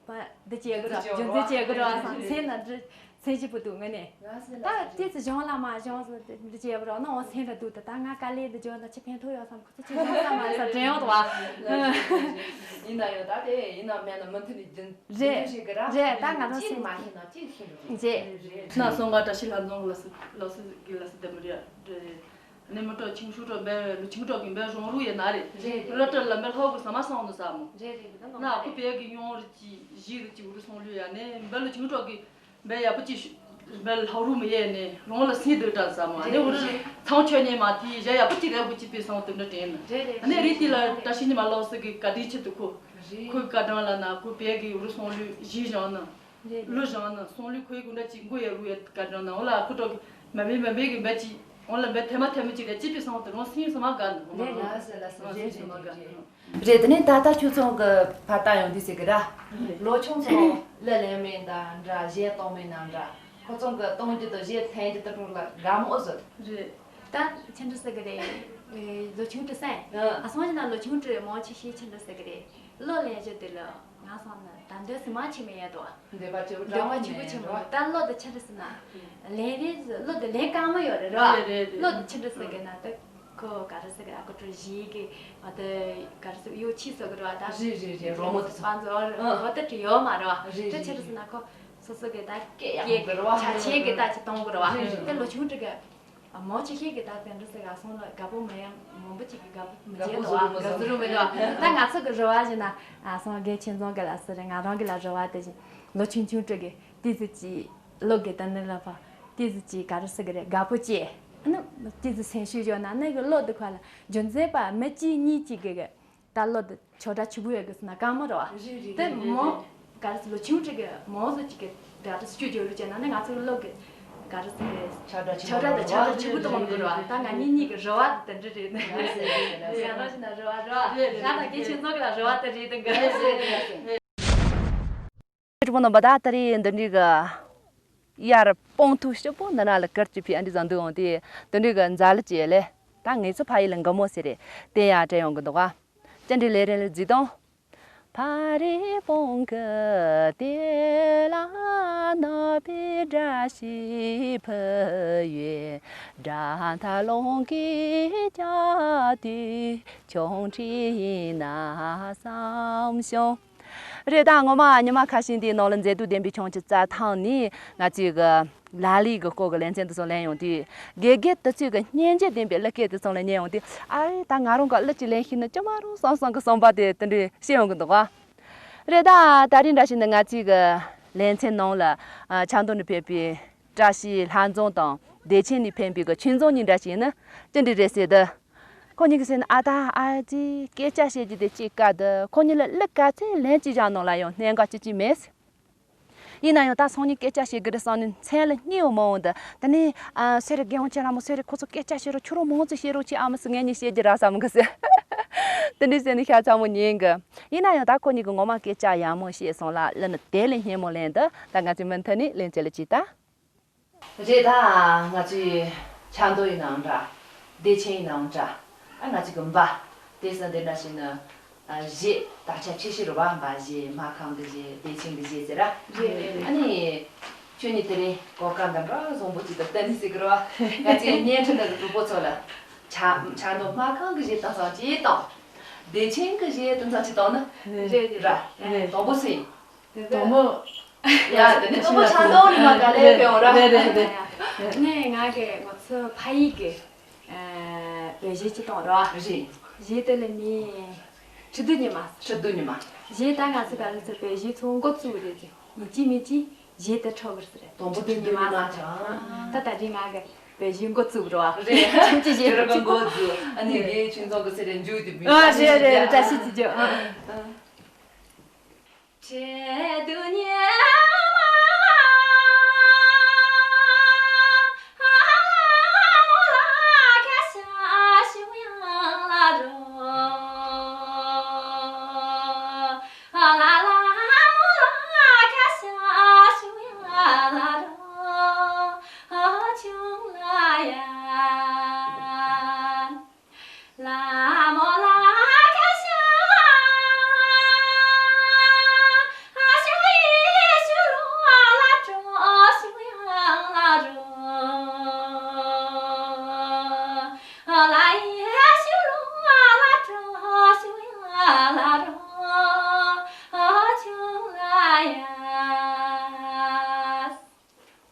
པ་འདི་བྱེད་དགོས་ར་རྒྱུ་མཚན་བྱེད་དགོས་ར་བསམ་སེམས་ན་འདྲི་སེམས་ཞིབ་པོ་འདུག་ངོ་ནས། ད་ལྟའི་ཚེ་གཞུང་ལ་མ་གཞུང་སུ་འདི་བྱེད་པ་ར་ན་འོ་སེམས་ལ་འདུག་ད་ད་ང་དཀའ་ལས་འདི་བརྗོད་ན་ཅི་ཕན་ཐོགས་ཡོད་བསམ་ཁོ་ཚོ་ཅི་བསམ་བསམ་མ་ས་དྲན་ཡོང་དུ་བ། ཡིན་ན་ཡང་ད་དེ་ཡིན་ན་མེད་ན་མུ་མཐུད་ནས་རྒྱུན་རྒྱུན་འཁྱོངས་བྱེད་དགོས་ར། རེད་ད་ང་རང་ཅིག་སེམས་མ་ཤེས་ན་ཅིག་ཤེས་འགྲོ་རེད། རེད། ན་སོང་ག་བཀྲ་ཤིས་ལྷ་འཛོམས་ལགས་སུ་ལགས་སུ་གི་ལགས་སུ་དེ་མི་རེད། ནས་མི་སྤྲོ་ཆིང་ཧྲུའུ་སྤྲོ་འབད་ལུ་ཆིང་སྤྲོ་གིན་འབད་རོང་རུ་ཡེ་ན་རེ། རེད་རེད། ར་ཏྲ་ལ་འབད་ལྷོ་གི་ས་མ་སང་ནུ་ས་མོ། རེད་རེད་རེད། ན་ཁུ་པེ་གི་ཡོང་རི་ཅི་ཞི་རི་ཅི་འུ་རུ་སོང་ལུ་ཡ་ནས་འབད་ལུ་ཆིང་སྤྲོ་གི་འབད་ཡ་པ་ཅི་འབད་ལྷོ་རུ་མི་ཡེ་ནས་རོང་ལ་སི་དུ་ཏྲ་ས་མོ་ནས་འུ་རུ་ཚང་ཆོས་ཉེ་མ་ཐི་ཡ་ཡ་པ་ཅི་རེ་གུ་ཅི་པི་སང་དུ་འདྲ་དྲན་ན། རེད་རེད། ནས་རི་ཏི་ལ་བཀྲ་ཤིས་ཉི་མ་ལོ་སི་གི་བཀའ་དྲིན་ཆེ་དུ་ཁུ། ཁུ་བཀའ་དྲང་ལ་ན་ཁུ་པེ་གི་འུ་རུ་སོང་ལུ་ཞི་བཞང་ན། རེད། ལོ་ཞང་ན་སོང་ལུས་ཁོའི་ཀུན་འདྲ་ཅིག་མགོ་ཡ་རུ་ཡ་ག་འདྲ་ན་འོ་ལ་ཁུ་ཏོ་གི་མ་མེ་མ་མེ་གི་མེ་ཅིག་འོ་ལ་མེ་ཐེ་མ་ཐེ་མ་ཅིག་རེ་ཅི་པི་སང་དུ་རོང་སིང་སུ་མ་ག་ནི་འོ་མ་རེད། ལ་སེ་ལ་སེ་རོང་སིང་སུ་མ་ག་ནི། རེད། དེ་ནས་ད་ལྟ་ཁྱོད་ཚོ་གི་ཕ་ཏ་ཡོང་དུས་ཟེར་གི་ར། ལོ་ཆུང་ཚོ་གླུ་ལེན་མེད་ད་འདྲ་གཞས་གཏོང་མེད་ན་འདྲ་ཁོ་ཚོ་གི་གཏོང་རྒྱུ་དང་གཞས་འཐེན་རྒྱུ་དེ་ཕྲུག་ལ་དགའ་མོ་ཨོ་ཟོ། རེད། ད་ཆེན་འདྲ་ཟེར་གི་རེད། ལོ་ཆུང་དུ་སེང་ཨ་སོང་ཞིག་ན་ལོ་ཆུང་དུ་མང་ཆེ་ཤས་ཆེན་འདྲ་ཟེར་གི་རེད། གླུ་ལེན་རྒྱུ་དེ་ལ། ང་སང་ན་ད་འདོད་སི་མ་ཆི་མི་ཡ་དོ། འདོད་པ་ཆེ་བོ་འདོད་པ་ཆེ་བོ་ཆེ་མོ་ད་གླུ་དེ་ཆི་འདྲ་སི་ན། ལེན་རེས་གླུ་དེ་ལེན་དཀའ་མོ་ཡོད་རེད་རོ། རེད་རེད་རེད། གླུ་དེ་ཆི་འདྲ་སི་གི་ན་དེ་ཁོ་ག་རེ་སི་གི་ཨ་ཁོ་ཏྲུ་ཞིག་གི་ཨ་དེ་ག་རེ་སི་ཡོ་ཆི་སི་གི་རོ་ད། རེད་རེད་རེད། རོ་མོ་དེ་སོ། པ་ཛོ་རོ་དེ་ཏྲི་ཡོ་མ་རོ། རེད་དེ་ཆི་འདྲ་སི་ན་ཁོ་སོ་སོ་གི་ད་སྐད་ཡག་པོ་གི་རོ། ཆ་ཆེན་གི་ད་ཆི་གཏོང་གི་རོ། རེད་རེད། དེ་ལོ་ཆུང་ཏྲི་གི། མང་ཆེ་ཤོས་ཀྱིས་ད་དེ་འདྲ་ཟེར་ག་སོང་ལ་དགའ་པོ་མི་ཡ་མང་པོ་ཅིག་གིས་དགའ་པོ་མི་བྱེད་དོ། དགའ་བསུ་རུ་མི་འདུག་ད་ང་ཚོ་གི་རེ་བ་བྱས་ན་སོང་དགེ་ཆེ་ཚང་གི་ལ་ཟེར་རེད། ང་རང་གི་ལ་རེ་བ་དེ་བཞིན་ལོ་ཆུང་ཆུང་ཏྲི་གི་ཏི་ཙི་ཅི་ལོ་གི་ད་ནི་ལ་ཕ་ཏི་ཙི་ཅི་ག་རེ་ཟེར་གི་རེད། དགའ་པོ་བྱེད་ཨ་ནི་ཏི་ཙི་སེམས་ཤུགས་ཡོད་ན་ནི་གི་ལོ་དུ་ཁ་ལ་རྒྱུ་མཚན་པ་མི་གཅིག་གཉིས་གཅིག་གི་གི་ད་ལོ་དེ་ཆོ་གྲ་ཆུ་བུ་ཡོད་གི་སི་ན་དཀའ་མོ་རེད་བ། རེད་རེད། དེ་རེད་མོ་རེད། ག་རེ་ཟེར་ལོ་ཆུང་ཅིག་གི་མོ་ཟོ་ཅིག་གི་ག་རེ་ཟེར་སྐྱོ་སྐྱོ་རུ་བྱས་ན་ནི་ང་ཚོ་གི་ལོ་གི་ག་རེ་ཟེར་ཆོ་གྲ་ཆོ་གྲ་དང་ཆོ་གྲ་ཆུ་བུ་གཏོང་དགོས་རེད་བ། ད་ང་གཉིས་གཉིས་ཀྱི་རེ་བ་དེ་འདྲ་རེད། ང་རང་ཞིག་ན་རེ་བ་རེད་བ། ང་དང་དགེ་ཆེ་ཚང་གི་ལ་རེ་བ་དེ་རེད་དང་གི། རིག་པ་རྣམ་པ་ད་ད་རེས་འདི་འདྲའི་གི་ཡར་སྤང་ཐུག་སྐྱིད་པོ་འདི་ན་ལ་ཀིར་གྱི་ཕི་ཨ་འདྲ་ཟ་འདུག་འོང་དེ་འདི་འདྲའི་གི་མཛའ་ལ་བྱས་ལེ། ད་ངེད་ཚོ་ཕ་ཡུལ་ལ་འགའ་མོ་ཟེར་རེད། དེ་ཡར་བྲལ་ཡོང་གི་འདུག་ག་ཅན་འདྲའི་ལས་རིམ་ལ་གཟིགས་དང་། ཕ་རི་བོང་གི་དེ་ལ་ནོར་བུའི་བཀྲ་ཤིས་ཕུལ་ཡོད། དགྲ་ཐར་ལོངས་སྐུའི་རྒྱབ་དུས་ཆུང་འདྲིས་ཡིན་ན་བསམ་བྱུང་། རེད་ད། ངོ་མ་ཉི་མ་ཁ་ཤས་འདིའི་ནང་ལ་མཛེས་སྡུག་ལྡན་པའི་ཆུང་ཆུ་རྩྭ་ཐང་ནས་ང་ཚོའི་གི་ལ་ལུའི་གི་སྐོར་གི་ལེ་ཚན་དེ་ཚོ་ལེན་ཡོང་དུས། དགེ་རྒན་དེ་ཚོས་གི་སྙན་འཇེབས་ལྡན་པའི་གླུ་སྐད་དེ་ཚོ་ལ་ཉན་ཡོང་དུས། ཨ་རེ་ད་ང་རང་གི་གླུ་ཅིག་ལེན་ཤེས་ན་ཅི་མ་རུང་བསམ་བསམ་གི་བསམ་པ་དེ་དེ་འདྲའི་སྐྱེ་ཡོང་གི་འདུག་ག། རེད་ད། ད་རིང་འདྲ་ཞིག་ནི་ང་ཚོའི་གི་ལེ་ཚན་ནང་ལ་ཨ་ཆབ་མདོ་ནས་ཕེབས་པའི་བཀྲ་ཤིས་ལྷ་འཛོམས་དང་བདེ་ཆེན་ནས་ཕེབས་པའི་གི་ཆོས་འཛོམས་གཉིས་འདྲ་ཞིག་ནི་ཅི་འདྲ་རེད་ཟེར་དུས། ཁོ་གཉིས་ཀྱིས་ཟེར་ན། ཨ་ད་ཨ་ཙི་སྐད་ཆ་བཤད་རྒྱུ་དེ་གཅིག་དཀའ་འདུག། ཁོ་གཉིས་ལ་གླུ་ག་ཚད་ལེན་ཅི་བཞག་ནང་ལ་ཡང་གནད་འགག་ཅི་ཅི་མེད། ཡིན་ན་ཡང་ད་སང་ཉིན་སྐད་ཆ་བཤད་གི་རེད་བསམ་ནས་མཚན་ལ་སྙིང་བོ་མ་འོང་འདུག། དེ་ནས་ཨ་སེ་རི་རྒན་འོང་ཆེ་ལ་མོ་སེ་རི་ཁོ་ཚོ་སྐད་ཆ་བཤད་རོགས། ཁྱོད་རང་མང་ཙམ་བཤད་རོགས། ཅི་ཨ་མ་སི་ངས་ཉིན་བཤད་རྒྱུ་རག་བསམ་གི་ཟེར། དེ་འདྲའི་ཟེར་ནས་ཤ་ཚ་མོ་ཉན་གི། ཡིན་ན་ཡང་ད་ཁོ་གཉིས་ཀྱིས་ངོ་མ་སྐད་ཆ་ཡག་མོ་བཤད་སོང་ལ། གླུ་ནི་དེ་ལས་སྙན་མོ་ལེན་འདུག། ད་ང་ཚོས་མུ་མཐུད་ནས་ལེན་ཆེད་ལ་ཅིག་ད། རེད་ད། ང་ཚོའི་ཆབ་མདོ་ཡིན་ནའང་འདྲ། བདེ་ཆེན་ཡིན་ནའང་འདྲ། ཨ་ང་ཚོའི་གི་འབའ། དེ་ས་འདི་འདྲ་ཞིག་ནི། ཨ་གཞས་དར་ཆ་ཆེ་ཤོས་རེད་བ། འབའ་གཞས། སྨར་ཁམས་གི་གཞས། བདེ་ཆེན་གི་གཞས་ཟེར་ར། རེད་རེད་རེད། ཨ་ནི། ཁྱོད་ནི་དེ་རིང་གོ་སྐབས་འདི་འདྲ་བཟང་པོ་ཅིག་ཏུ་བསྟན་ནི་ཟེར་གི་རེད་བ། ང་ཚོའི་བརྙན་འཕྲིན་འདི་གི་གྲོགས་པོ་ཚོ་ལ། ཆ་ཆབ་མདོ་སྨར་ཁམས་གི་གཞས་དེང་སང་ཅིག་དང་། བདེ་ཆེན་གི་གཞས་དེང་སང་ཅིག་དང་ནི། རེད་རེད་ར། རེད། དང་པོ་སུ་ཡིན། དེ་དང་པོ། ཡ་དེ་ནི་དང་པོ་ཆབ་མདོ་ནས་མར་ག་ལེ་ཕེབས་འོང་ར། རེད་རེད་རེད། ནས་ང་གི་ང་ཚོ་ཕ་ཡུལ་གི་ཨ་བོད་གཞས་ཅིག་གཏོང་རོགས། རེད། གཞས་དེ་ལ་མིང་ཁྲི་གདུགས་ཉི་མ། ཁྲི་གདུགས་ཉི་མ། གཞས་ད་ང་ཚོ་ག་ལེ་ཚོ་བོད་གཞས་ཚོ་འགོ་བཙུགས་རེད་ཅེ། ཡིན་གཅིག་མིན་གཅིག་གཞས་དེ་འཁྲབ་དགོས་ཟེར། དང་པོ་ཁྲི་གདུགས་ཉི་མ་ཆགས། ད་ད་རིང་ང་གི་བོད་གཞས་འགོ་བཙུགས་རོགས། རེད། ཁྱིམ་གྱི་གཞས་ཁྱོད་རང་འགོ་བཙུགས། ཨ་ནི་རེད། རྒན་ཆོས་འཛོམས་གི་ཚེ་རེ་མཇུག་དེ་བུད། ཨ་རེད་རེད་རེད། བཀྲ་ཤིས་བདེ་ལེགས། ཨ།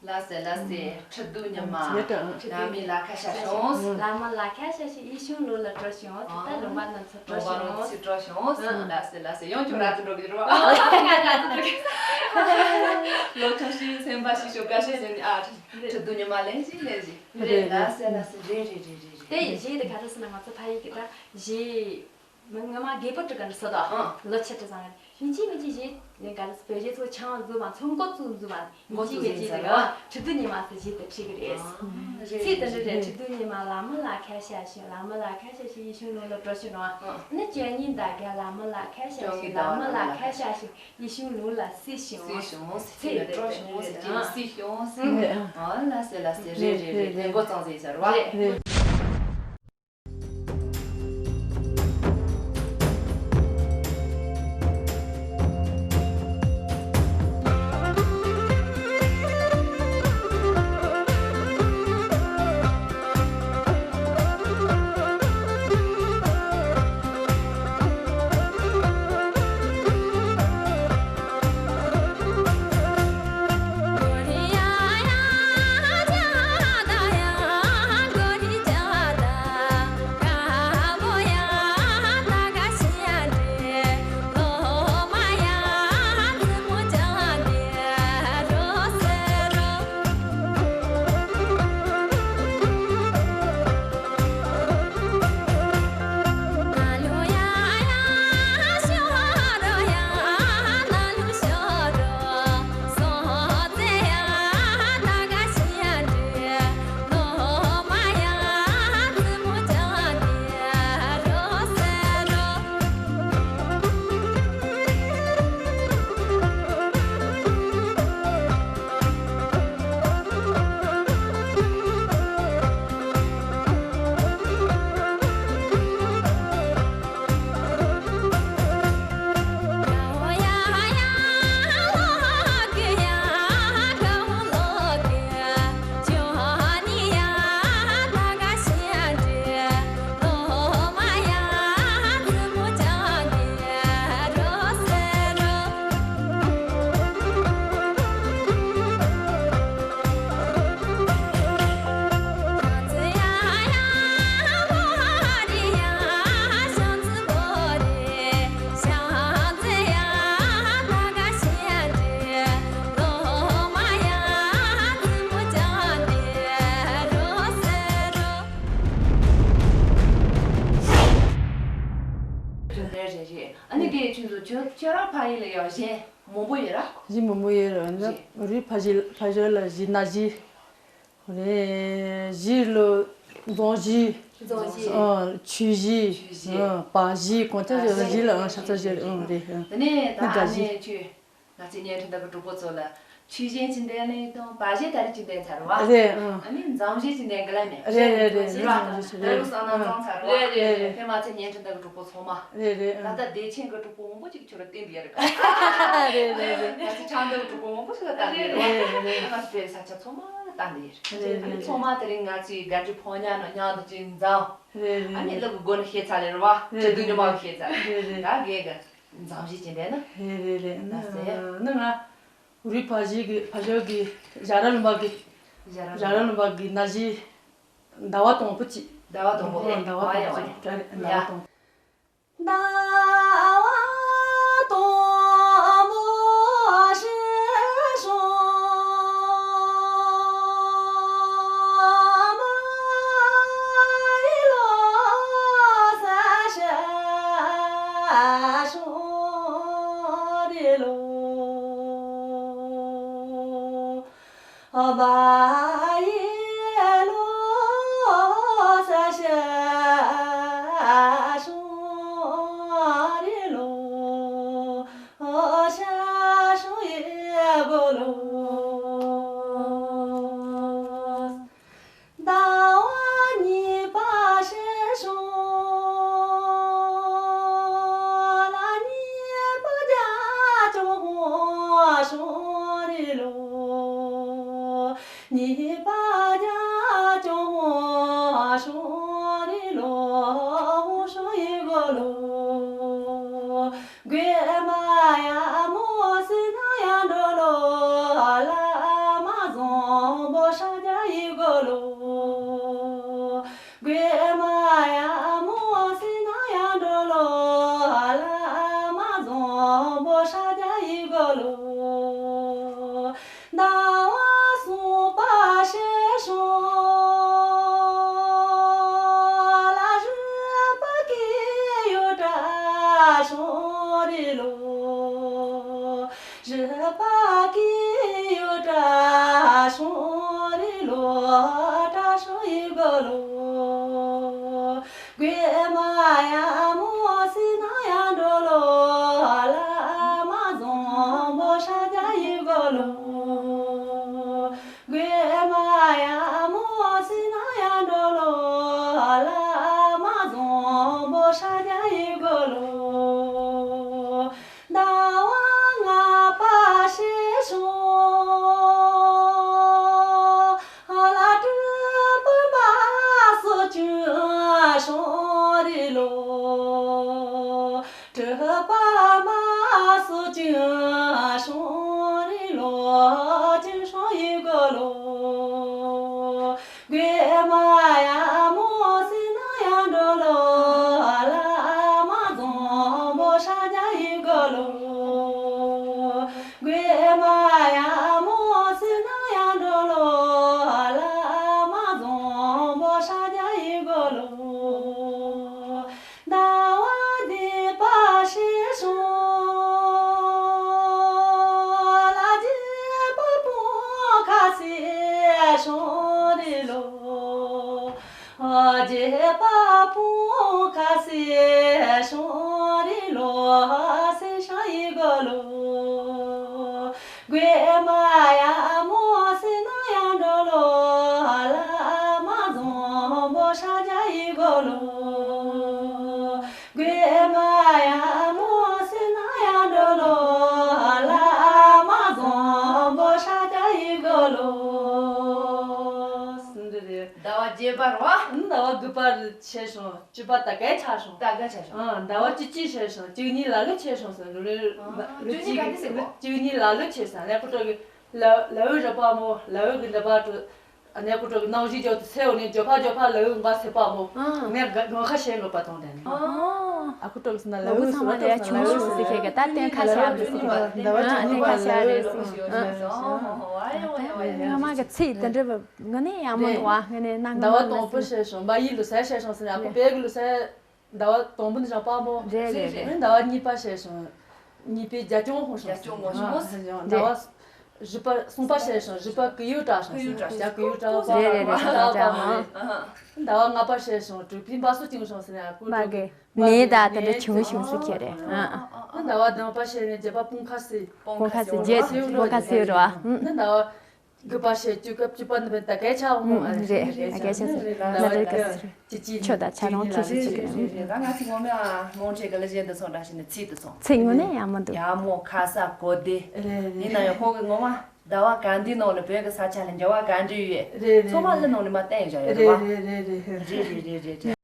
ལགས་སེ་ལགས་སེ། ཁྲི་གདུགས་ཉི་མ། ཉི་མ། བླ་མའི་ལ་ཁ་ཤ་བྱུང་། བླ་མའི་ལ་ཁ་ཤ་བྱུང་། ཡིད་བཞིན་ནོར་ལ་སྤྲོ་བྱུང་། ད་ལུང་པ་རྣམས་ཚོ་སྤྲོ་བྱུང་། ལུང་པ་རྣམས་ཚོ་སྤྲོ་བྱུང་། ལགས་སེ་ལགས་སེ། ཡང་ཁྱོད་ར་ཚོ་འགྲོ་གི་རེད་བ། ང་ར་ཚོ་འགྲོ་གི། ལོ་ཆུང་ཞིག་སེམས་པ་ཞིག་ཤོག་དགའ་ཤོས་ཟེར་ནས། ཨ་ཁྲི་གདུགས་ཉི་མ་ལེན་ཞིག་ལེན་ཞིག། རེད། ལགས་སེ་ལགས་སེ། རེད་རེད་རེད་རེད་རེད། དེ་ཡི་གཞས་དེ་ག་རེ་ཟེར་ན། ང་ཚོ་ཕ་ཡུལ་གི་ད་གཞས། མི་ངོ་མ་རྒད་པོ་དྲུག་ག་ནས་སུ་དོ། ཨང་། ལོ་ཆེ་དྲུག་ཚང་རེད། ཡིན་གཅིག་མིན་གཅིག་གཞས་ནས་ག་ལ་བོད་གཞས་ཚོ་ཆང་འཛུལ་མ་ཚོ་འགོ་བཙུགས་འཛུལ་མ། ཡིན་གཅིག་མིན་གཅིག་ཟེར་བ། ཁྲི་གདུགས་ཉི་མ་ཟེར་གཞས་དེ་ཁྲིད་གི་རེད། ཨང་། རེད་ཚིག་དེ་འདྲ་རེད། རེད། ཁྲི་གདུགས་ཉི་མ་བླ་མའི་ལ་ཁ་ཤ་བྱུང་། བླ་མའི་ལ་ཁ་ཤ་བྱུང་། ཡིད་བཞིན་ནོར་ལ་སྤྲོ་བྱུང་ནོ། ཨང་། ནི་སྐྱོན་གཉིས་འདའ་རྒྱུ། བླ་མའི་ལ་ཁ་ཤ་བྱུང་། བླ་མའི་ལ་ཁ་ཤ་བྱུང་། ཡིད་བཞིན་ནོར་ལ་སྲིད་བྱུང་། སྲིད་བྱུང་། ཚེ་ཚེ་ལ་སྤྲོ་བྱུང་། ཚེ་ལ་སྲིད་བྱུང་། ཨང་། ལགས་སེ་ལགས་སེ། རེད་རེད་རེད། དེ་འགོ་གཙང་ཟེར་བྱ་ར་བ། རེད། ཁྱོད་ཚོ་ཁྱོད་ཁྱོད་རང་ཕ་ཡུལ་ལ་ཡང་གཞས་མང་པོ་ཡོད་ར། གཞས་མང་པོ་ཡོད་ར། ན་རེད། རུས་ཕ་གཞས་ཕ་གཞས་ལ་གཞས་ན་གཞས། རེད། གཞས་ལ་རྫོང་གཞས། རྫོང་གཞས། ཨ་ཆོས་གཞས། ཆོས་གཞས། ཨ་བ་གཞས་གང་ལྟར་ཨ་གཞས་ལ་ཨ་ཤ་ཚ་གཞས་རེད། ཨ་རེད། ཨ་དེ་ནས་ད་ནི་ཨ་དགའ་གཞས། ནས་ཁྱོད། ང་ཚོའི་བརྙན་འཕྲིན་ལྟ་བུ་གྲོགས་པོ་ཚོ་ལ་ཆོས་གཞས་ཅིག་འདོན་ནས་དང་བ་གཞས་ད་རེས་ཅིག་འདོན་ཚར་བ། རེད། ཨང་། ཨ་ནི་འཛོམས་གཞས་ཅིག་འདོན་གི་ལ་མེད། རེད་རེད་རེད། རེད་རེད། འཛོམས་གཞས་ཆོས་རེད། ལ་ལུགས་བསམ་ན་འཛོམས་ཚར་བ། རེད་རེད་རེད། དེ་མ་ཚད་བརྙན་འཕྲིན་ལྟ་བུ་གྲོགས་པོ་ཚང་མ། རེད་རེད། ད་ལྟ་བདེ་ཆེན་གྱི་གྲོགས་པོ་མང་པོ་ཅིག་ཁྱོད་ལ་བསྟན་དེ་ཡ་རེད། རེད་རེད་རེད། ང་ཚོ་ཆང་འདོན་གྲོགས་པོ་མང་པོ་ཞིག་ལ་བསྟན་དེ་ཡ་རེད། རེད་རེད་རེད། ང་ཚོ་དེ་ས་ཆ་ཚང་མ་བསྟན་དེ་ཡ་རེད། རེད་རེད། ཨ་ནི་ཚང་མ་དེ་རིང་ང་ཚོའི་དགའ་སྤྲོའི་ཕོ་ཉ་ནང་མཉམ་དུ་ཅིག་འཛོམས། རེད་རེད། ཨ་ནི་ལུག་གི་སྒོ་ནས་བཤད་ཚར་ལེ་རེད་བ། རེད་ཁྱེད་རྡུང་རྒྱུ་མ་བཤད་ཚར། རེད་རེད། ད་རྒན་གི། འཛོམས་གཞས་ཅིག་འདོན་ན། རེད་རེད་རེད། ན་ཟེར། ནི་ང་རུས་ཕ་གཞས་ཀྱི་ཕ་གཞས་ཀྱི་ཞྭ་ར་ལུང་པ་གི། ཞྭ་ར་ཞྭ་ར་ལུང་པ་གི་ན་གཞས། ཟླ་བ་དང་པོ་ཅིག་ཟླ་བ་དང་པོ། ཟླ་བ་དང་པོ་ཅིག་ཟླ་བ་དང་པོ། ཟླ་བ་དང་པོ་ཞེས་སོང་། མ་ཡི་ལོ་ས་ཞ་སོང་རེ་ལོ། བ་ཡི་ལོ་ས་ཞ་སོང་རེ་ལོ། ཤ་སོང་ཡི་གོ་ལོ། ཟླ་བ་གཉིས་པ་ཞེས་སོང་། ལ་གཉིས་པ་རྒྱ་ཅོ་ཧོ་སོང་རེ་ལོ། གཉིས་པ་རྒྱ་ཅོ་ཧོ་སོང་རེ་ལོ། ཧོ་སོང་ཡི་གོ་ལོ། རྒོད་མ་ཡ་མོ་སི་ན་ཡ་འགྲོ་ལོ། ལ་མ་བཟང་པོ་ཤ་རྒྱ་ཡི་གོ་ལོ། རྒོད་མ་ཡ་མོ་སི་ན་ཡ་འགྲོ་ལོ། ལ་མ་བཟང་པོ་ཤ་རྒྱ་ཡི་གོ་ལོ། ཟླ་བ་གསུམ་པ་ཞེས་སོང་། ལ་རུས་པ་ཀི་ཡོ་ཏྲ་སོང་རེ་ལོ། རུས་པ་ཀི་ཡོ་ཏྲ་སོང་རེ་ལོ། ཏྲ་སོང་ཡི་གོ་ལོ། རྒོད་མ་ཡ་མོ་སི་ན་ཡ་འགྲོ་ལོ། ལ་མ་བཟང་པོ་ཤ་རྒྱ་ཡི་གོ་ལོ། རྒོད་མ་ཡ་མོ་སི་ན་ཡ་འགྲོ་ལོ། ལ་མ་བཟང་པོ་ཤ་རྒྱ་ཡི་གོ་ལོ། ཟླ་བ་ལྔ་པ་ཞེས་སོང་། ལ་སྤྲུལ་པ་མ་སོ་ཅུང་སོང་རེ་ལོ། སྤྲུལ་པ་མ་སོ་ཅུང་སོང་རེ་ལོ། ཅུང་སོང་ཡི་གོ་ལོ། རྒོད་མ་ཡ་མོ་སི་ན་ཡ་འགྲོ་ལོ། ལ་མ་བཟང་པོ་ཤ་རྒྱ་ཡི་གོ་ལོ། རྒོད་མ་ཡ་མོ་སི་ན་ཡ་འགྲོ་ལོ། ལ་མ་བཟང་པོ་ཤ་རྒྱ་ཡི་གོ་ལོ། ཟླ་བ་བདུན་པ་ཞེས་སོང་། ལ་རྒྱས་པ་སྤུངས་ཁ་སེ་སོང་རེ་ལོ། རྒྱས་པ་སྤུངས་ཁ་སེ་སོང་རེ་ལོ། སེ་ཤ་ཡི་གོ་ལོ། རྒོད་མ་ཡ་མོ་སི་ན་ཡ་འགྲོ་ལོ། ལ་མ་བཟང་པོ་ཤ་རྒྱ་ཡི་གོ་ལོ། རྒོད་མ་ཡ་མོ་སི་ན་ཡ་འགྲོ་ལོ། ལ་མ་བཟང་པོ་ཤ་རྒྱ་ཡི་གོ་ལོ། ཟླ་བ་བརྒྱད་པ་རེད་བ། ཟླ་བ་དགུ་པ་རེད་ཆེ་སོང་། བཅུ་པ་ད་གའི་ཆགས་སོང་། ད་གའི་ཆགས་སོང་། ཨ་ཟླ་བ་བཅུ་གཅིག་ཆགས་སོང་། བཅུ་གཉིས་ལ་ལོ་ཆགས་སོང་ཟེར། ལོ་ལོ་ཨ་བཅུ་གཉིས་ག་དུས་ཟེར་གོ། བཅུ་གཉིས་ལ་ལོ་ཆགས་སོང་། གནས་སྐོར་གྲོགས་ཀྱི་ལ་ལ་འོད་རི་པ་མོ་ལ་འོད་ཀྱི་འདྲ་པར་དུ་གནས་སྐོར་གྲོགས་ཀྱི་རྣམ་ཤེས་འཇོག་ཏུ་ཚེ་འོ་ནས་འཇོ་ཕ་འཇོ་ཕ་ལ་འོད་ང་ཟེར་པ་མོ། ཨ་ངས་ག་ང་ཁ་ཤས་འགོད་པ་དང་ལྡན་ནས། ཨ་ཨ་ཁུ་གྲོགས་སུ་ན་ལ་ལ་འོད་འོད་ཚང་མ་ལ་ཡ་ཆུང་ཆུང་ཟེར་ཁྱེད་ཀྱི་ད་སྟོན་ཁ་ཤས་རེད་ཟེར་ཁྱེད་ཀྱི་ད་སྟོན་ཁ་ཤས་རེད་ཟེར། ང་མ་གི་ཚིག་དེ་འདྲ་བ། ང་ནི་ཡང་མོ་ནུ་བ་ང་ནི་ནང་ཟླ་བ་དང་པོ་བཤད་སོང་། མ་ཡི་ལོ་སར་བཤད་སོང་ཟེར་ན་ཨ་ཁུ་དཔལ་གི་ལོ་སར། ཟླ་བ་དང་པོ་ནི་ཞང་དཔའ་མོ། རེད་རེད་རེད། ཟླ་བ་གཉིས་པ་བྱས་ཤིང་། གཉིས་པའི་རྒྱ་སྐྱོང་ཧོ་ཤང་། རྒྱ་སྐྱོང་ཧོ་ཤང་། ཟླ་བ་བཞི་པ་གསུམ་པ་བྱས་ཤིང་བཞི་པ་ཀུ་ཡུ་བྲག་ཤང་། ཀུ་ཡུ་བྲག་ཤང་། རྒྱ་ཀུ་ཡུ་བྲག་པ། རེད་རེད་རེད། ཟླ་བ་པ་མ་རེད། ཟླ་བ་ལྔ་པ་བྱས་ཤིང་གྲུབ་པའི་འབའ་སུ་ཅིང་ཤང་ཟེར་ན་ཀུ་མ་གི་ནས་ད་དེ་འདྲ་བྱུང་བྱུང་སུ་ཁྱེར་རེད། ཨ་ཨ། ཟླ་བ་བདུན་པ་བྱས་ནས་རྒྱལ་པ་པུང་ཁ་སི། པུང་ཁ་སི་རྒྱལ་པུང་ཁ་སི་རོ། ཨ། ཟླ་བ། དགུ་པ་ཞེས་བཅུ་སྐབས་བཅུ་པ་ནི་བོད་ད་སྐད་ཆ་འོང་། ཨ་རེད་སྐད་ཆ་ཟེར་ན་ལ་རེ་ག་ཟེར། ཁྱོད་ད་ཆ་རོང་ཁྱི་ཞིག་ཅིག་རེད། རེད་རེད། ད་ང་ཚོ་ངོ་མ་མོང་ཁྲེ་ག་ལ་བཞིན་དུ་སོང་འདྲ་ཞིག་ནི་ཚིག་དུ་སོང་། ཚིག་ངོ་ནས་ཡག་མོ་འདུག་ཡག་མོ་ཁ་ས་གོ་བདེ། རེད་རེད། ཡིན་ན་ཡང་ཁོང་གི་ངོ་མ་ཟླ་བ་ག་འདི་ནང་ལ་བོད་ཀྱི་ས་ཆ་ལ་འབྱོར་བ་ག་འདྲ་ཡོད། རེད་རེད། ཚང་མ་ལ་ནང་ནས་མ་བསྟན་ཡོད་བཞག་ཡོད་རེད་བ། རེད་རེད་རེད་རེད། རེད་རེད་རེད་རེད།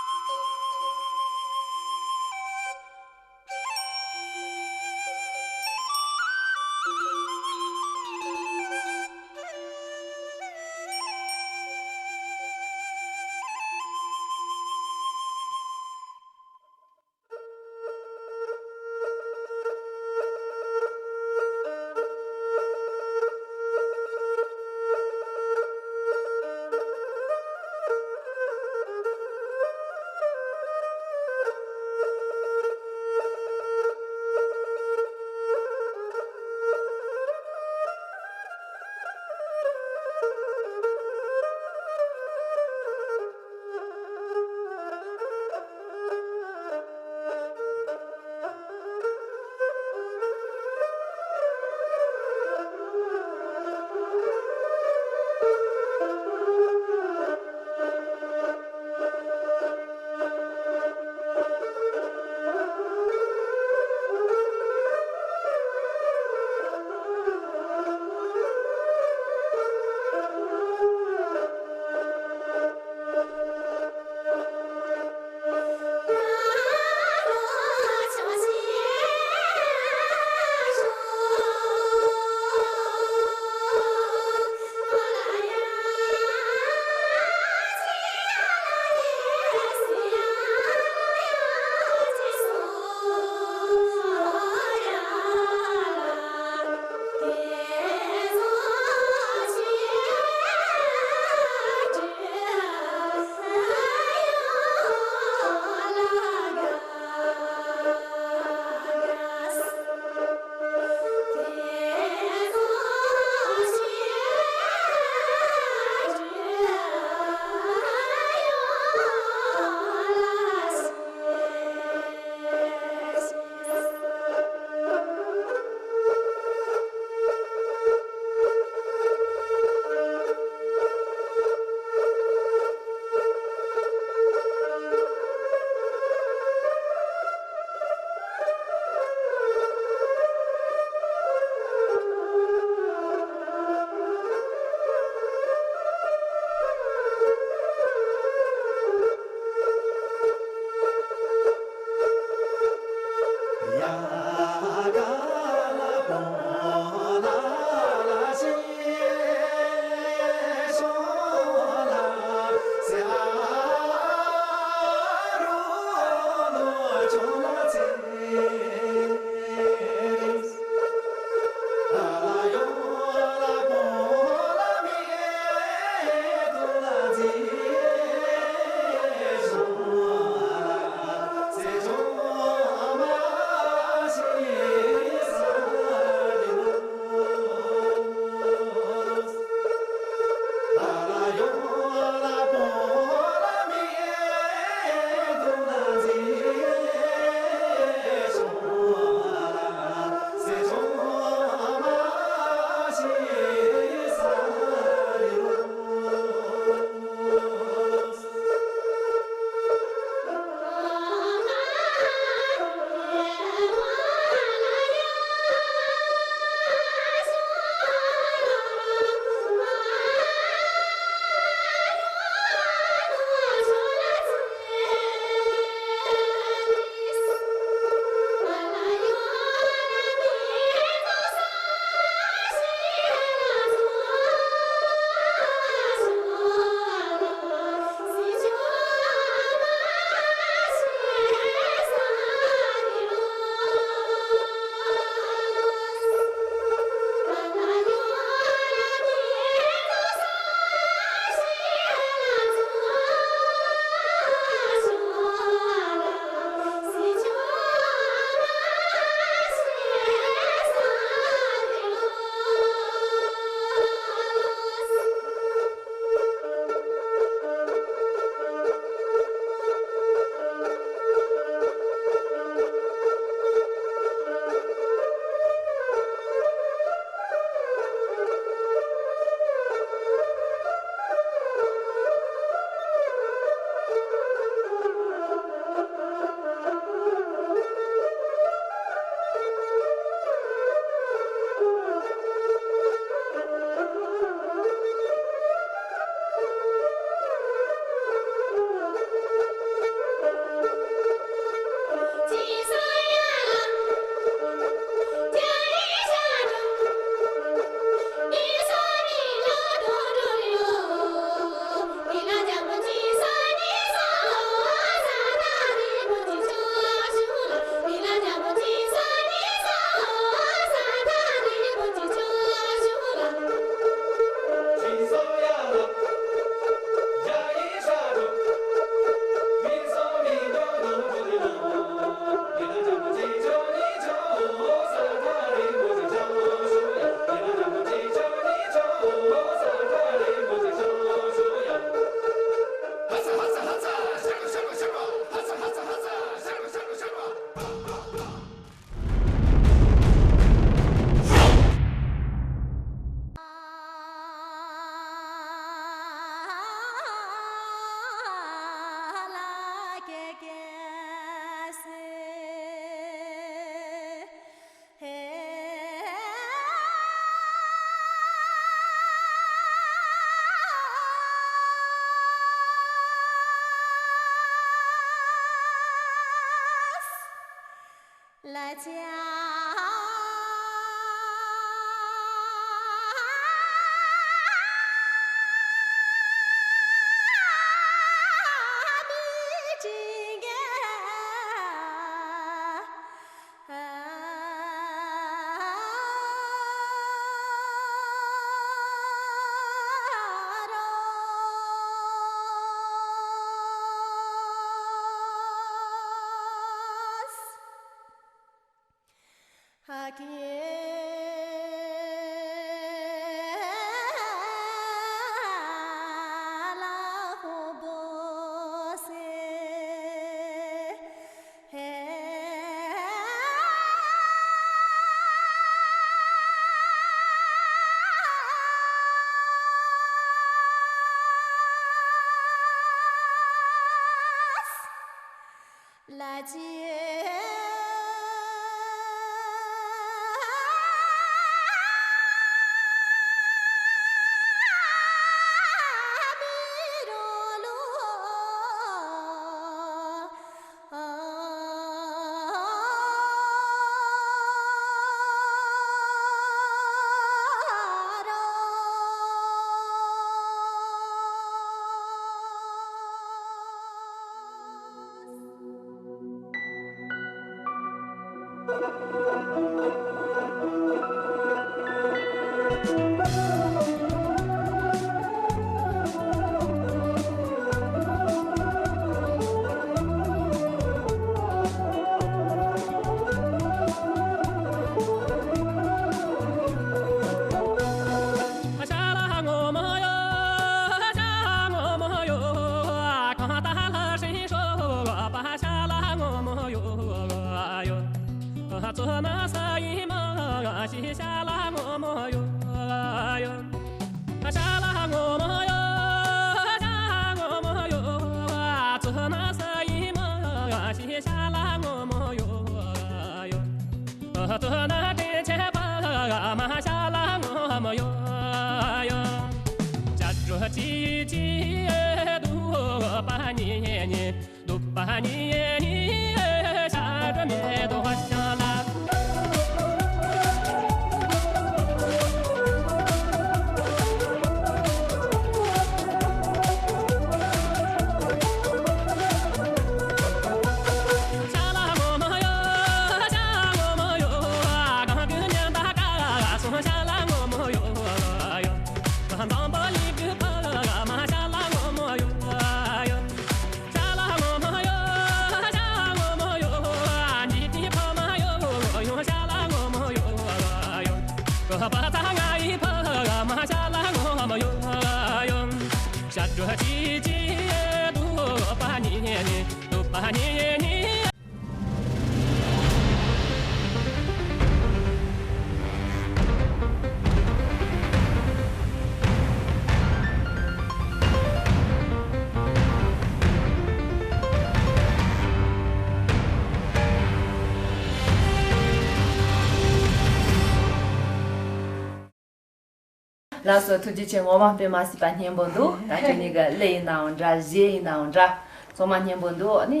ལགས་སོ། ཐུགས་རྗེ་ཆེ། ངོ་མ་དཔེ་མ་སྲིད་པ་སྙན་པོ་འདུག་ད་ཁྱོད་གཉིས་ཀྱི་གླུ་ཡིན་ནའང་འདྲ། གཞས་ཡིན་ནའང་འདྲ། ཚང་མ་སྙན་པོ་འདུག་ཨ་ནི་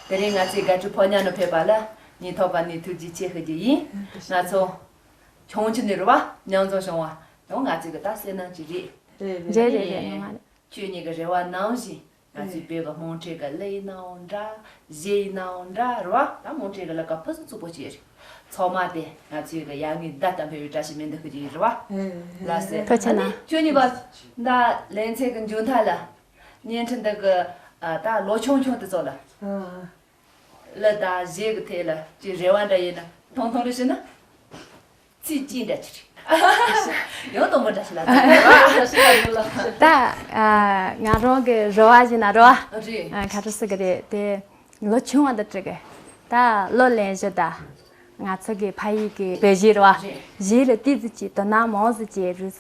དེ་རིང་ང་ཚོའི་དགའ་སྤྲོའི་ཕོ་ཉ་ནང་ཕེབས་པ་ལ་སྙིང་ཐག་པ་ནས་ཐུགས་རྗེ་ཆེ་ཞུ་རྒྱུ་ཡིན། ང་ཚོ་ཆུང་ཆུང་ནས་རེད་བ། མཉམ་འཛོམས་བྱུང་བ་ཡང་ང་ཚོའི་གི་ད་བསོད་ནམས་ཅིག་རེད། རེད་རེད་རེད། ངོ་མ་རེད། ཁྱོད་གཉིས་ཀྱི་རེ་བ་ནང་བཞིན་ང་ཚོའི་བོད་ཀྱི་དམངས་ཁྲོད་ཀྱི་གླུ་ཡིན་ནའང་འདྲ། གཞས་ཡིན་ནའང་འདྲ་རེད་བ། ད་དམངས་ཁྲོད་ཀྱི་གླུ་ག་ཕུན་སུམ་ཚོགས་པོ་ཅིག་རེད། ཚང་མ་དེ་ང་ཚོའི་གི་ཡར་ངོའི་ཟླ་ལྟ་འཕེལ་བའི་བཀྲ་ཤིས་སྨོན་འདུན་ཞུ་རྒྱུ་ཡིན་རེད་བ། ལགས་སེ། ཐུགས་རྗེ་ཆེ་གནང་། ཨ་ནི་ཁྱོད་གཉིས་པ་ད་ལེ་ཚན་གྱི་མཇུག་མཐའ་ལ་བརྙན་འཕྲིན་འདི་གི་ཨ་ད་ལོ་ཆུང་ཆུང་དེ་ཚོ་ལ། གླུ་དང་གཞས་ཀྱི་ཐད་ལ་ཅིག་རེ་བ་འདྲ་ཡིན་ན་ཐུང་ཐུང་རེ་ཞུས་ན། ཚིག་གཅིག་འདྲ་ཅིག་རེད། ཡང་དང་པོ་འདྲ་ཞིག་ལ་ཚིག་འདྲ་བ། ད་ང་རང་གི་རེ་བ་ཞིག་ན་རེད་བ། རེད། ག་རེ་ཟེར་གི་རེད་དེ། ལོ་ཆུང་བ་འདི་འདྲ་གི་ད་གླུ་ལེན་གཞི་ད། ང་ཚོ་གི་ཕ་ཡུལ་གི་བོད་གཞས་རེད་བ། རེད། གཞས་ལ་ཏོག་ཙམ་ཅིག་དོ་སྣང་མང་ཙམ་བྱེད་རུས།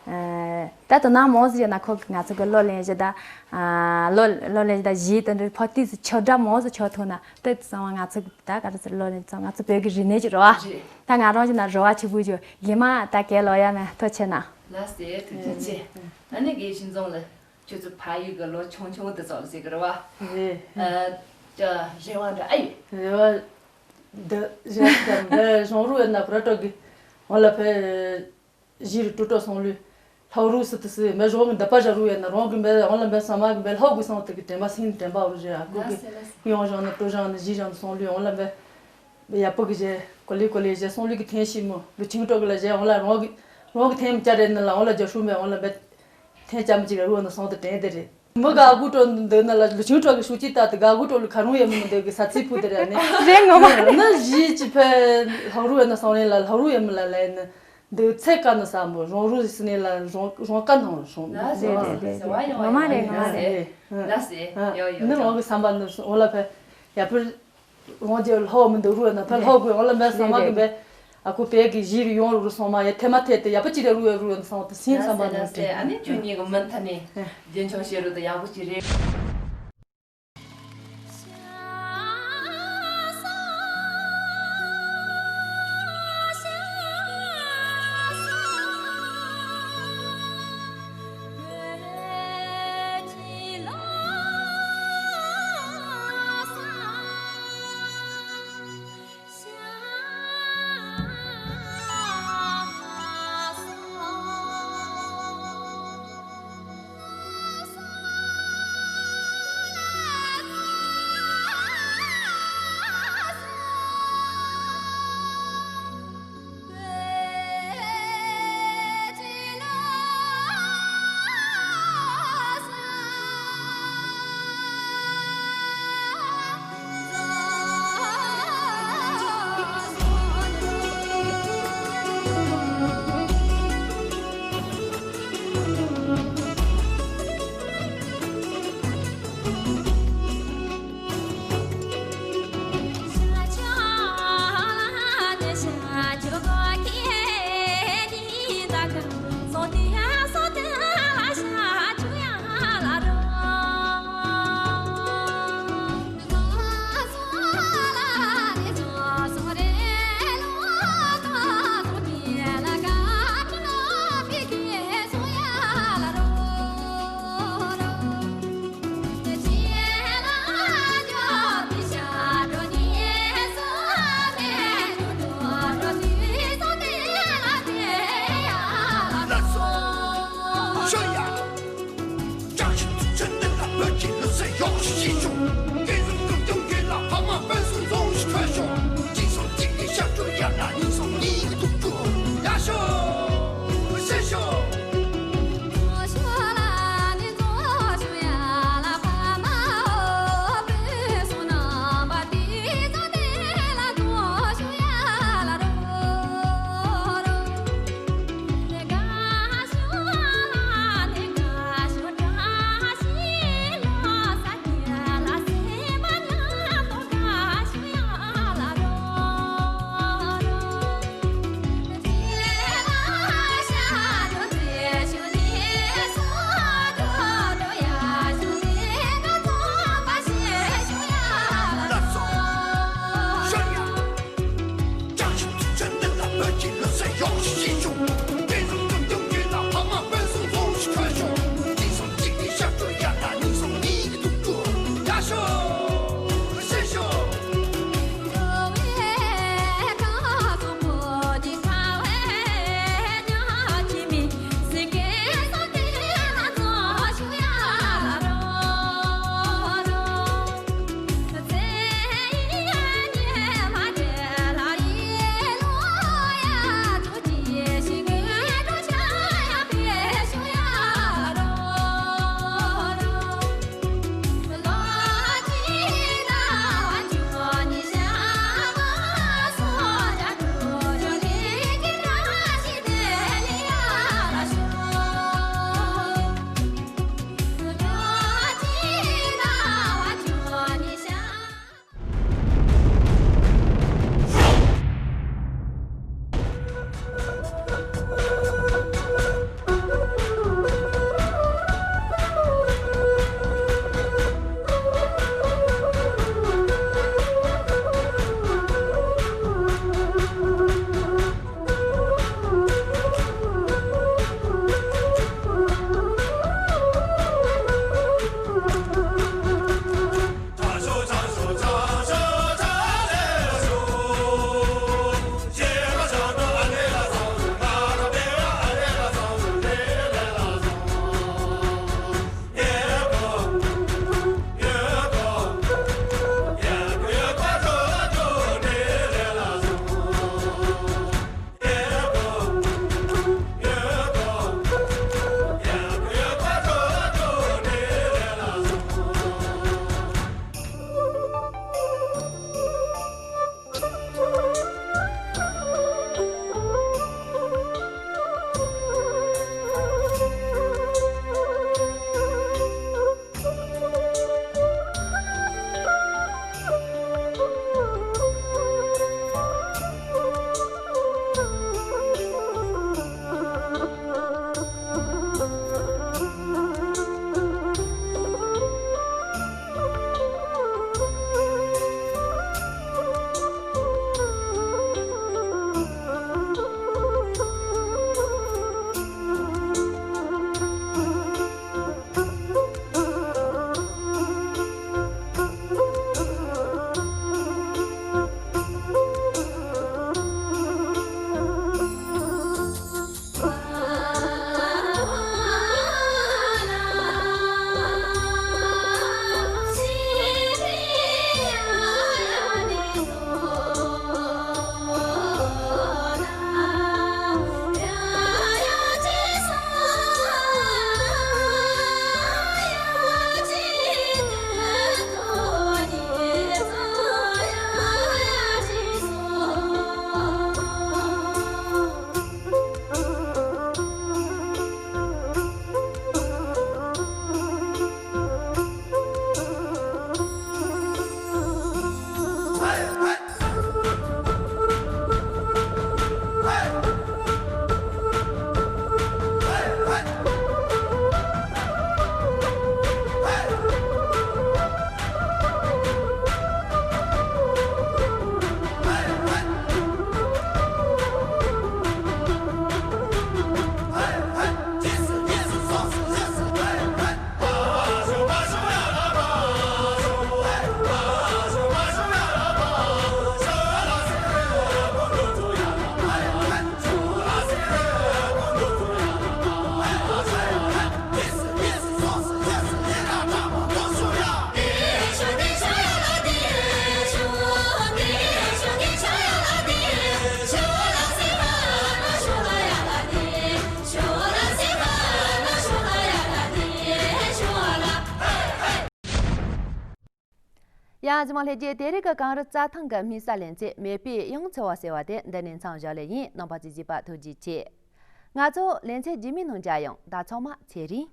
ཨ་ད་དོ་སྣང་མང་ཙམ་བྱས་ན་ཁོ་གི་ང་ཚོ་གི་གླུ་ལེན་གཞི་དང་། ཨ་གླུ་གླུ་ལེན་གཞི་དང་གཞས་དེ་འདྲ་ཕོ་ཏོག་ཙམ་ཆོག་འདྲ་མང་ཙམ་ཆོག་ཐུབ་ན་ཏོག་ཙམ་ཚང་མ་ང་ཚོ་གི་ད་ག་རེ་ཟེར་གླུ་ལེན་ཚང་ང་ཚོ་བོད་ཀྱི་རིག་གནས་ཅིག་རེད་བ། རེད། ད་ང་རང་གི་ན་རེ་བ་ཆེན་པོ་ཞིག་ཡོད། རྗེས་མ་ད་གའི་ལོ་ཡ་མེད་ཐུགས་རྗེ་ཆེ་གནང་། ལགས་སེ་ཐུགས་རྗེ་ཆེ། ཨ་ནི་དགེ་བཤེས་འཛོམས་ལགས་ཁྱོད་ཚོ་ཕ་ཡུལ་གྱི་ལོ་ཆུང་ཆུང་དེ་ཚོ་ལ་ཟེར་གི་རེད་བ། རེད། ཨ་ཅག་རེ་བ་འདྲ་ཨ་ཡོད། རེ་བ། འདི་བཞག་ཙམ་འདི་གཞུང་རུ་ཡོད་ན་ཕུ་ར་སྤྲོ་གི་འོང་ལ་ཕེ་གཞི་རུ་ཏུ་སྤྲོ་སོང་ལུས་ལྷག་རུ་སི་ཏི་སི་མེ་གཞུང་གི་འདི་པ་བཞག་རུ་ཡོད་ན་རང་གི་མེ་འོང་ལ་མེ་ས་མ་གི་མེ་ལྷག་དགོས་སོང་དེ་གི་དྲན་པ་སིན་དྲན་པ་རུ་བཞག་ཨ་ཁུ་གི་ཡོང་བཞག་ན་ཏུ་བཞག་ན་གཞི་བཞག་ན་སོང་ལུས་འོང་ལ་མེ་ཡ་པུ་གི་བཞག་གོ་ལི་གོ་ལི་བཞག་སོང་ལུས་གི་ཐེན་ཤི་མོ་ལུ་ཆིང་སྤྲོ་གི་ལ་བཞག་འོང་ལ་རང་གི་རང་གི་ཐེན་མི་བཅར་རེད་ན་ལ་འོང་ལ་རྒྱ་ཧྲུ་མེ་འོང་ལ་མེ། ཐེངས་ཅམ་གཅིག་ལ་རུ་ན་སོང་དུ་དྲན་དེ་རེད། མི་དགའ་དགུ་སྤྲོ་འདོད་ན་ལ་ལུ་ཆུང་སྤྲོ་གི་ཤུགས་ཀྱིས་ལྟ་དུ་དགའ་དགུ་སྤྲོ་ལུ་ཁ་རུང་ཡེ་མི་འདོད་གི་ས་ཚིགས་ཕུ་དེ་རེད་ནི། རེད་ངོ་མ། ནི་གཞིས་ཀྱི་ཕེ་ལྷག་རུ་ཡེ་ན་སོང་རེད་ལ་ལྷག་རུ་ཡེ་མི་ལ་ལ་ཡེ་ནི་འདོད་ཚད་ཀ་ནི་ས་མོ་རོང་རུ་སི་ནི་ལ་རོང་རོང་ཀ་ནང་སོང་། རེད་རེད་རེད་རེད་ངོ་མ་རེད་ངོ་མ་རེད། ལ་སེ་ཡོ་ཡོ་ནི་རང་གི་བསམ་པ་ནི་འོ་ལ་ཕེ་ཡ་ཕུ། རང་རྒྱལ་ལྷོ་མི་འདུག་རུ་ན་ཕར་ལྷོ་དགོས་འོང་ལ་མེད་ས་མ་གི་མེད། ཨ་ཁུ་བེད་ཀྱི་གཞི་རུ་ཡོང་རུ་རུ་སོང་མ་ཡ་ཐེ་མ་ཐེ་དེ་ཡ་པ་ཅི་རེ་རུ་ཡོད་རུ་ཡོད་སོང་དུ་སིན་ས་མ་ནོར་ཏེ། ཨ་ནི་ཁྱོད་གཉིས་ཀྱི་མི་མཐའ་ནས་རྒྱུན་འཁྱོངས་བྱེད་རུ་དུ་ཡག་པོ་ཅིག་རེད། རྗེས་མ་ལྷན་རྒྱས་དེ་རིང་གི་གངས་རི་རྩྭ་ཐང་གི་དམིགས་བསལ་ལེ་ཚན་མེས་པོའི་གཡང་འཚོལ་བ་ཟེར་བ་དེ་འདི་ནས་མཚམས་བཞག་ལེ་ཡིན། རྣམ་པ་ཚོས་གཟིགས་པ་ཐུགས་རྗེ་ཆེ། ང་ཚོ་ལེ་ཚན་རྗེས་མའི་ནང་མཇལ་ཡོང་། ད་ཚང་མ་ཚེ་རིང་།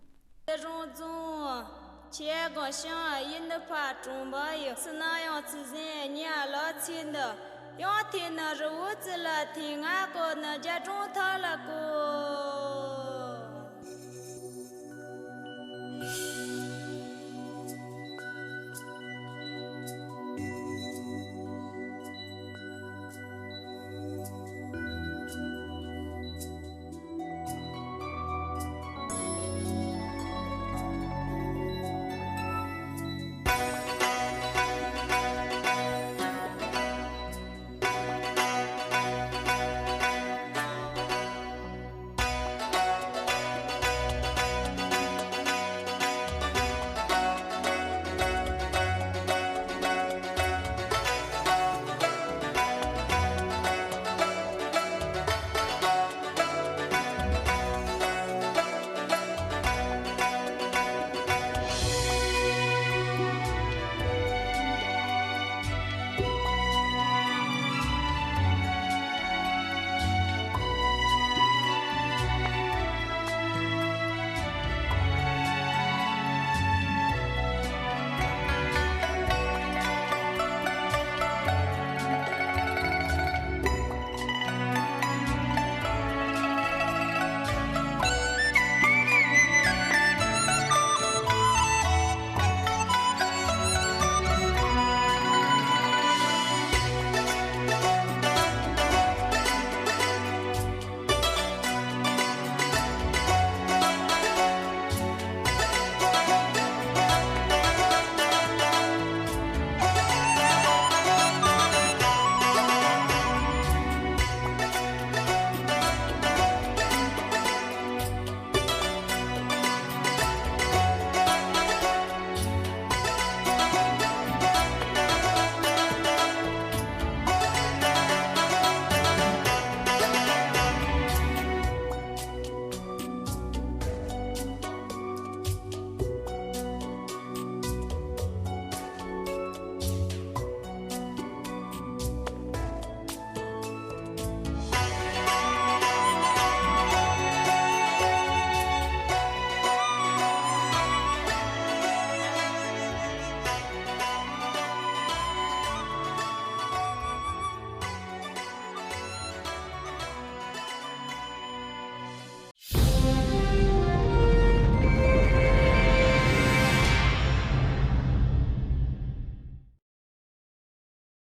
རོང་རྫོང་ཆེ་སྒང་ཤང་ཡིན་ནི་ཕ་གྲོང་པ་ཡི་སུ་ན་ཡང་ཚུལ་ཟིན་ཉ་ལ་ཚེ་འདི་ཡང་ཐེ་ན་རི་བོ་རྩི་ལ་ཐེ་ང་གོ་ནི་རྒྱ་གྲོང་ཐ་ལ་གོ།